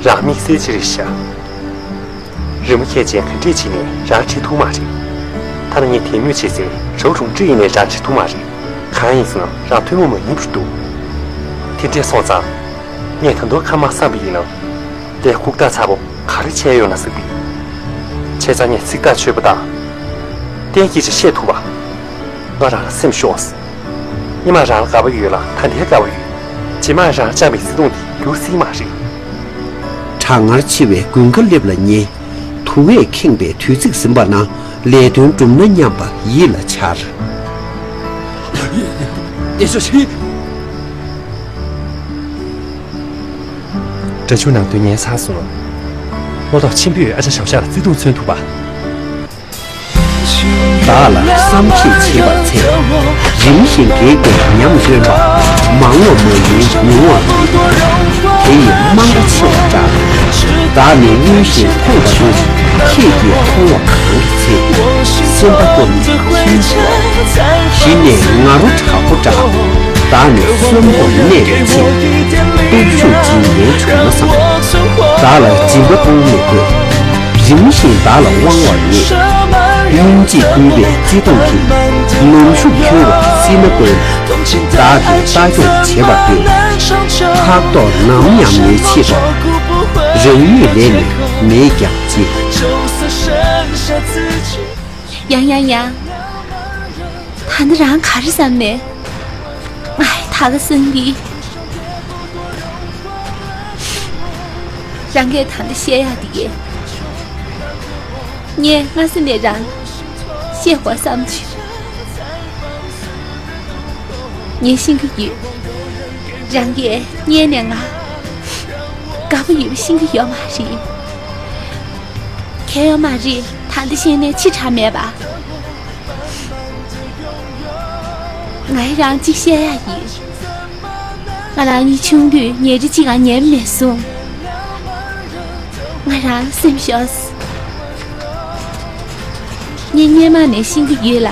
རང་དམིགས་བསལ་ཅིག་རེད་ཤག་རི་མོ་མཁས་ཅན་ག་འདྲས་བྱས་ནས་རང་བྲིས་ཐུབ་མ་རེད། ཐ་ན་ངས་དད་མོས་བྱེད་སའི་ཇོ་སྒྲུང་བྲིས་ཡིན་ནའི་རང་བྲིས་ཐུབ་མ་རེད། གང་ཡིན་ཟེར་ན་རང་ཐུན་མོང་མ་ཡིན་པར་འདུག་དེ་འདྲས་སོང་ཙང་། ངས་ད་དུང་ཁ་མ་བསམ་པ་ཡིན་ན། དེ་ཁུག་རྟ་ཚ་པོ་ག་རེ་བྱས་ཡོད་ན་ཟེར་བས། བྱས་ཙང་ངས་ཚིག་ཐག་ཆོད་པ་དང་། གཏན་སྐྱེལ་ཅིག་བཤད་ཐུབ་པ། ང་རང་ལ་སེམས་ཤོར་སོང་། སྔོན་མ་རང་ལ་དགའ་པོ་ཡོད་ལ་ད་ལྟའི་དགའ་པོ་ཡོད། རྗེས་མ་རང་བཅངས་པའི་བརྩེ་དུང་དེ་འགྱུར་སྲིད་མ་རེད། གྲང་ངར་ཆེ་བའི་དགུན་ཁ་སླེབས་ལ་ཉེ། དུ་བས་ཁེངས་པའི་དུས་ཚིགས་ཟིན་པ་ན་ལས་དོན་སྒྲུབ་ན་སྙམ་པ་ཡིད་ལ་འཆར། ཡེ་ཤུ་ཤི། སྒྲ་སྒྱུར་ནང་དོན་ཉན་ཚར་སོང་། བློ་ལྡོག་ཆེན་པོས་ཨ་ཅག་ཞའོ་ཞ་ལ་བརྩེ་དུང་མཚོན་ཐུབ་པ། བདག་ལ་བསམ་གྱིས་བྱེད་པར་འཚལ། རིམ་བཞིན་གེགས་དེར་ཉམས་སློན་པ། མ་འོངས་མ་ཡིན་མྱོང་བ་མེད། དེ་ཡི་རྨང་པ་ཆེ་བ་འདྲ། བདག་ནི་མངོན་ཞེན་མཐོང་བ་ནི། ཁྱེད་ཀྱིས་མཐོང་བ་གང་གི་ཚེ། སེམས་པ་སྐྱོ་མི་ཤེས་པ། གཞི་ནས་ང་རོ་དྲག་པོ་འདྲ། བདག་ནི་གསོན་པོར་གནས་པའི་ཚེ། སྟོབས་ཤུགས་འཇིག་རྟེན་བྱུང་ན་བསམ། བདག་ལ་སྦྱིན་པ་གཏོང་མི་དགོས། རིམ་བཞིན་བདག་ལ་དབང་བར་ངེས། སྙིང་རྗེས་བསྐུལ་བའི་བརྩེ་དུང་གིས། ནུབ་ཞུགས་འཁོལ་བ་སྲིད་ན་ཀུན། བདག་གིས་ལྟ་སྐྱོང་བྱེད་པར་འདོད། ཕྲག་དོག་ནམ་ཡང་མི་བྱེད་པར། རང་ཉིད་ལས་ནི་མེད་ཀྱང་བརྩི། ཡང་ཡང་ཡང་། ད་ནི་རང་ག་རེ་བསམ་ནས། ཨའི་ད་ག་སང་འདི། རང་གིས་ད་ལྟ་བཤད་ཡག་འདི་གས། ངས་སྔ་ས་ནས་རང་བཤད་དགོས་བསམ་བྱུང་། ངས་ཤེས་ཀྱི་ཡོད། རང་གིས་སྔོན་ནས་ང་ དགའ་པོ་ཡོད་པ་ཤེས་ཀྱི་ཡོད་མ་རེད། གལ་ཡོད་མ་རེད། ད་འདི་ཤེས་ནས་ཕྱི་དྲགས་མེད་པ། ང་ཡི་རང་གཅིག་བཤད་ཡ་ཡིན། ང་རང་གཉིས་ཆུང་དུས་ཉལ་ཁྲི་གཅིག་ལ་ཉལ་མེད་སོང་། ང་རང་སེམས་ཤོར། ངས་སྔོན་མ་ནས་ཤེས་ཀྱི་ཡོད་ལ།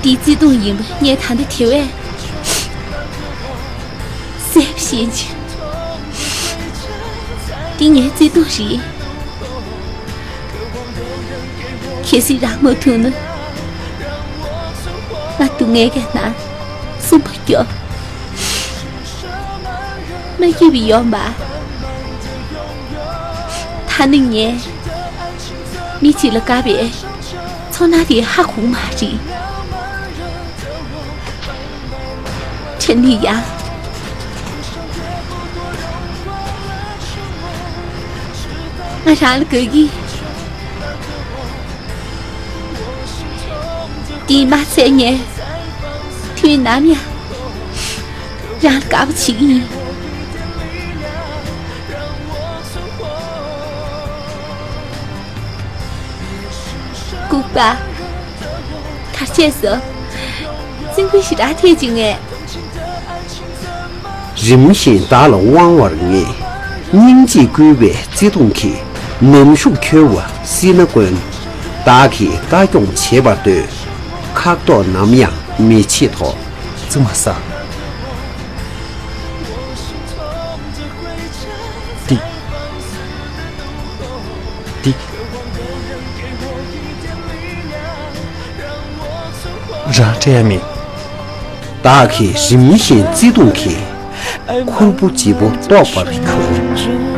འདི་བརྩེ་དུང་ཡིན་པ་ངས་ད་ལྟ་དེ་བས་གསལ་པོ་ཤེས་ཀྱི། འདི་ངའི་བརྩེ་དུང་རེད། གལ་སྲིད་རང་མ་ཐུག་ན། ང་སྡུག་བསྔལ་གྱི་ནང་སུན་པོ་སྐྱོ། མ་སྐྱིད་པའི་ཡོང་པ། ད་ནི་ངས་མི་གཅིག་ལ་དགའ་བའི་ཚོར་སྣང་དེ་ཧ་གོ་མ་རེད། ཁྲེན་ལི་ཡང་ང་རང་ལ་དགའ་གི། དེས་མ་ཚད་ངས་དུས་ནམ་ཡང་རང་ལ་དགའ་པོ་བྱེད་ཀྱི་ཡིན། ལྐུགས་པ། གར་བྱས་སོ། རྩིང་པོའི་ཞེ་དྲག་ཐེག་ཅིག་ངས། རིམ་བཞིན་བདག་ལ་དབང་བར་ངེས། སྙིང་རྗེས་བསྐུལ་བའི་བརྩེ་དུང་གིས། ནམ་ཞུགས་འཁྱོལ་བ་སྲིད་ན་དཀོན། བདག་གིས་ལྟ་སྐྱོང་བྱེད་པར་འདོད། ཁ་དོག་ནམ་ཡང་མི་བྱེད་དོ། བཙུན་མ་ས། འདི། འདི། རང་སྤྲད་ཡ་མེད། བདག་གིས་རིམ་བཞིན་བརྩེ་དུང་གིས། ཁུར་པོ་ལྗིད་པོ་རྟོགས་པར་གྱུར།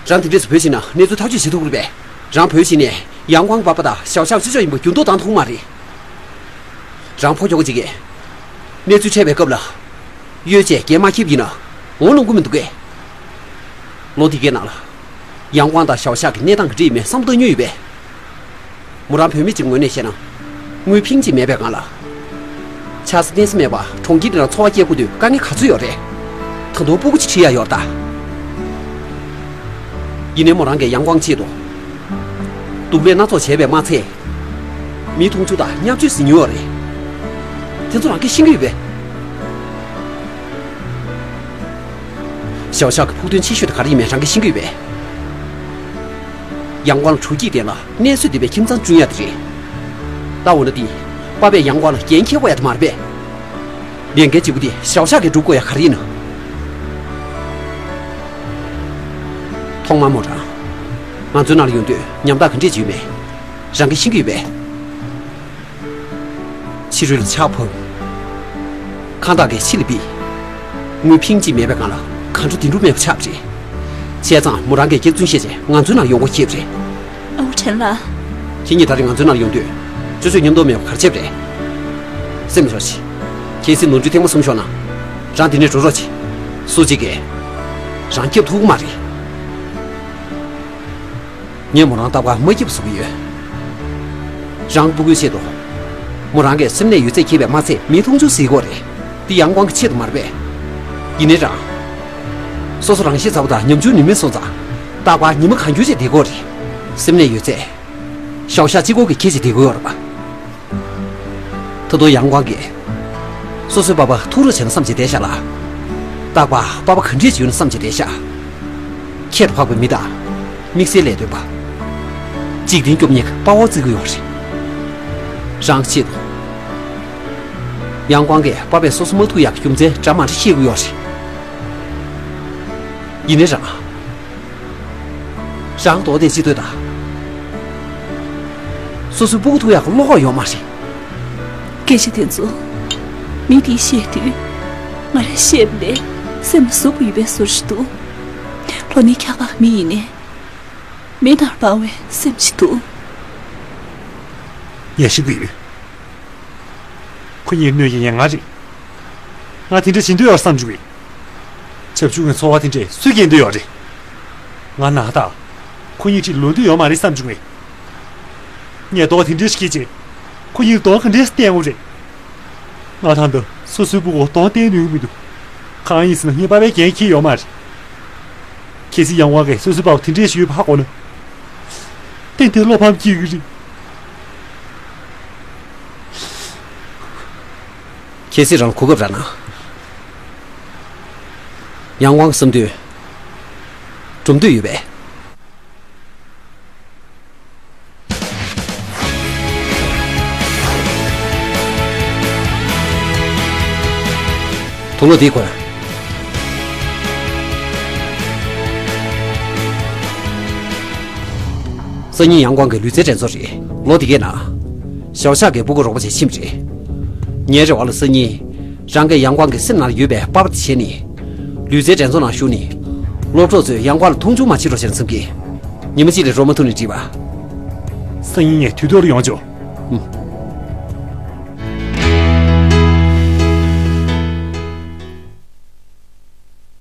རང་དེ་འདྲས་སུ་བོད་ཕྱིན་ན་གནས་ཚུལ་ཐག་གཅོད་བྱེད་ཐུབ་ཀྱི་རེད་པས། རང་བོད་ཕྱིན་ནས་ཡང་ཀོང་གི་པ་ཕ་དང་ཞའོ་ཤ་ཅི་ཅོ་ཡིན་པ་འགྱུར་ལྡོག་བཏང་ཐུབ་མ་རེད། རང་ཕོ་ཁྱོ་ག་ཅིག་གིས་གནས་ཚུལ་འཕྲད་པའི་སྐབས་ལ་གཡོལ་བྱས་རྒྱན་མ་འཁྱེར་ཡིན་ན་ངོ་ལོང་གི་མི་འདུག་གས། ལོ་དེ་གའི་ནང་ལ་ཡང་ཀོང་དང་ཞའོ་ཤ་གི་གནས་སྟངས་ག་འདྲ་ཡིན་མིན་བསམ་བློ་བཏང་མྱོང་ཡོད་པས། མོ་རང་བོད་མི་གཅིག་ངོས་ནས་བཤད་ན། དངུལ་ཕིང་གཅིག་མེད་པའི་སྒང་ལ། ཆགས་ས་གཏན་ས་མེད་པ་གྲོང་ཁྱེར་འདི་ནང་འཚོ་བ་སྐྱེལ་དགོས་དུས་དཀའ་ངལ་ག་ཚོད་ཡོད་རེད། ད་དུང་སྤུ་གུ་གཅིག་ཁྲིད་ཡ་ཡོད་རེད་ད། ཡིན་ནའི་མོ་རང་གིས་ཡང་ཀོང་ཆེད་དུ། སྡུག་ལས་སྣ་ཚོགས་བྱས་པས་མ་ཚད། མིའི་མཐོང་ཆུང་དང་བརྙས་བཅོས་ཟིན་མྱོང་ཡོད་རེད། དེ་ཚོ་རང་གིས་ཤེས་ཀྱི་ཡོད་པས། ཞའོ་ཤ་གི་ཕུགས་འདུན་ཆེ་ཤོས་དེ་ག་རེ་ཡིན་མིན་རང་གིས་ཤེས་ཀྱི་ཡོད་པས། ཡང་ཀོང་ལ་དྲོ་སྐྱིད་ལྡན་ལ་གནས་ཚུལ་འདི་པའི་ཁྱིམ་ཚང་བསྐྲུན་ཡ་དེ་རེད། ད་འོ་ན་དེ། པ་ཕས་ཡང་ཀོང་ལ་འགན་འཁྱེར་དགོས་ཡ་དེ་མ་རེད་པས། ལས་འགན་ལྗིད་པོ་དེ་ཞའོ་ཤ་གིས་སྒྲུབ་དགོས་ཡ་ག་རེ་ཡིན་ན། ཐོག་མར་མོ་རང་། ང་ཚོའི་ནང་ལ་ཡོང་དུས་ཉམ་ཐག་ག་འདྲས་ཅིག་ཡོད་མེད། རང་གིས་ཤེས་ཀྱི་ཡོད་པས། ཕྱི་རོལ་ལ་ཆར་བབས། ཁང་བདག་གིས་ཕྱི་ལ་ཕུད། དངུལ་ཕིང་གཅིག་མེད་པའི་སྒང་ལ་གང་བྱུང་དེ་འགྲུབ་མེད་པ་ཆགས་པ་རེད། བྱས་ཙང་མོ་རང་གིས་སྐྱག་རྫུན་བཤད་བྱས་ང་ཚོའི་ནང་ཡོང་དགོས་ཁེལ་བ་རེད། ཨ་ཁུ་ཁྲེན་ལགས། ཁྱེད་གཉིས་ད་རེས་ང་ཚོའི་ནང་ཡོང་དུས་ཅོ་ཅོས་མཉམ་དུ་མེད་པ་ག་རེ་བྱས་པ་རེད། སེམས་ལ་ཞོག་ཅིག་ཁྱེད་སྲིད་ནོར་འཁྲུལ་ཐེངས་མ་གསུམ་ཤོར་ན། རང་འདི་ནས་འགྲོ་རོགས་གྱིས། སུ་གཅིག་གིས་རང་སྐྱོབ་ཐུབ་ཀྱི་མ་རེད། ངས་མོ་རང་རྟག་པར་མ་སྐྱིད་པ་བཟོ་གི་ཡོད། རང་སྤུ་གུའི་ཆེད་དུ། མོ་རང་གིས་སེམས་ནད་ཡོད་ཚད་འཁྱེར་བས་མ་ཚད་མིའི་མཐོང་ཆུང་བཟོ་གི་ཡོད་རེད། འདི་ཡང་ཀོང་གི་ཆེད་དུ་མ་རེད་པས། ཡིན་ནའི་རང་། སོ་སོ་རང་ཤེད་ཚ་པོ་དང་ཉམ་ཆུང་ནུས་མེད་སོང་ཙང་། རྟག་པར་ཉི་མ་གང་འཁྱོལ་བྱས་བསྡད་ཀྱི་ཡོད་རེད། སེམས་ནད་ཡོད་ཚད། ཞའོ་ཤ་གཅིག་པོ་གིས་འཁྱེར་བྱས་བསྡད་ཀྱི་ཡོད་རེད་པ། ད་དུང་ཡང་ཀོང་གིས། སོ་སོའི་པ་ཕར་ཐུག་རོགས་བྱས་ན་བསམ་བྱས་བསྡད་ཤག་ལ། རྟག་པར་པ་ཕ་ག་འདྲས་ཅིག་ཡོད་ན་བསམ་བྱས་བསྡད་ཤག་ཁྱད་དུ་འཕགས་པའི་མི་དང་། དམིགས་བསལ་ལས་དོན་པ། འཇིག་རྟེན་སྐྱོབ་མཁན་གྱི་དཔའ་བོ་བརྩི་གི་ཡོད་རེད། རང་གི་ཆེད་དུ། ཡང་ཀོང་གིས་པ་ཕས་སོ་སོ་མ་ཐུག་ཡག་གི་རྒྱུ་མཚན་འདྲ་མི་འདྲ་བཤད་ཀྱི་ཡོད་རེད། ཡིན་ནའི་རང་། རང་རྡོག་དེ་ཅི་ལྟོས་དང་། སོ་སོའི་སྤུ་གུ་ཐུག་ཡག་གི་བློ་ཁོག་ཡོད་མ་རེད། སྐད་ཆ་དེ་ཚོ། མི་དེས་བཤད་དུས། ང་རང་བཤད་པ་ལས་སེམས་ལ་ཟུག་པོ་ཡོད་པའི་བཟོ་ཞིག་འདུག་ལྷོ་ནུབ་འཁྱག་པ་མི་ཡིན་ནའི། མེ་ལྟར་སྤར་བའི་སེམས་ཤིག་འདུག་ཡ་ཤི་གི་ཡོད། ཁོ་གཉིས་གནོད་ཀྱི་ཡན་ང་རེད། ང་དེ་འདྲ་བྱེད་འདོད་ཡོད་བསམ་བྱུང་བས། བྱབ་ཆུང་གི་འཚོ་བ་དེ་འདྲས་སུས་སྐྱེལ་འདོད་ཡོད་རེད། ང་ན་ད། ཁོ་གཉིས་ཁྲིད་ལོག་འདོད་ཡོད་མ་རེད་བསམ་བྱུང་བས། ངས་རྡོག་དེ་འདྲས་ཤིག་ཁྱེར་རྗེས། ཁོ་གཉིས་རྡོག་ག་འདྲས་སྟན་དགོས་རེད། ང་ད་ལྟ་སོ་སོའི་སྤུ་གུ་གདོང་བསྟན་ནུས་ཀྱི་མི་འདུག་གང་ཡིན་ཟེར་ན་ངས་པ་ཕའི་འགན་འཁྱེར་ཡོད་མ་རེད། གལ་སྲིད་ཡང་ཝང་གིས་སོ་སོའི་པ་ཕ་དེ་འདྲས་ཞིག་ཡོད་པ་ཧ་གོ་ན། ཏན་ཏན་བློ་ཕམ་སྐྱེ་གི་རེད། གལ་སྲིད་རང་ལ་གོ་སྐབས་རག་ན། ཡང་ཝང་བསམ་དོན་སྒྲུབ་འདོད་ཡོད་པས། དུག་ལོག་འདི་གོན། སང་ཉིན་ཡང་ཀོང་གི་ལུས་རྩལ་འགྲན་ཚོགས་རེད། ལོ་འདི་གའི་ནང་། ཞའོ་ཤ་གི་སྤུ་གུ་རོགས་པ་བྱས་ཕྱིན་པ་རེད། ངའི་རེ་བ་ལ་སང་ཉིན། རང་གིས་ཡང་ཀོང་གི་སེམས་ནང་ལ་ཡོད་པའི་པ་ཕ་དེ་བྱས་ནས། ལུས་རྩལ་འགྲན་ཚོགས་ནང་ཞུགས་ནས། སློབ་གྲོགས་ཚོས་ཡང་ཀོང་ལ་མཐོང་ཆུང་མ་བྱེད་རོགས་བྱས་ན་བསམ་གི། ཉི་མ་གཅིག་ལ་འགྲོ་མ་ཐུབ་ནས་འགྲིག་པ། སང་ཉིན་ངས་དུས་ཐོག་ལ་ཡོང་ཆོག་ཨུམ།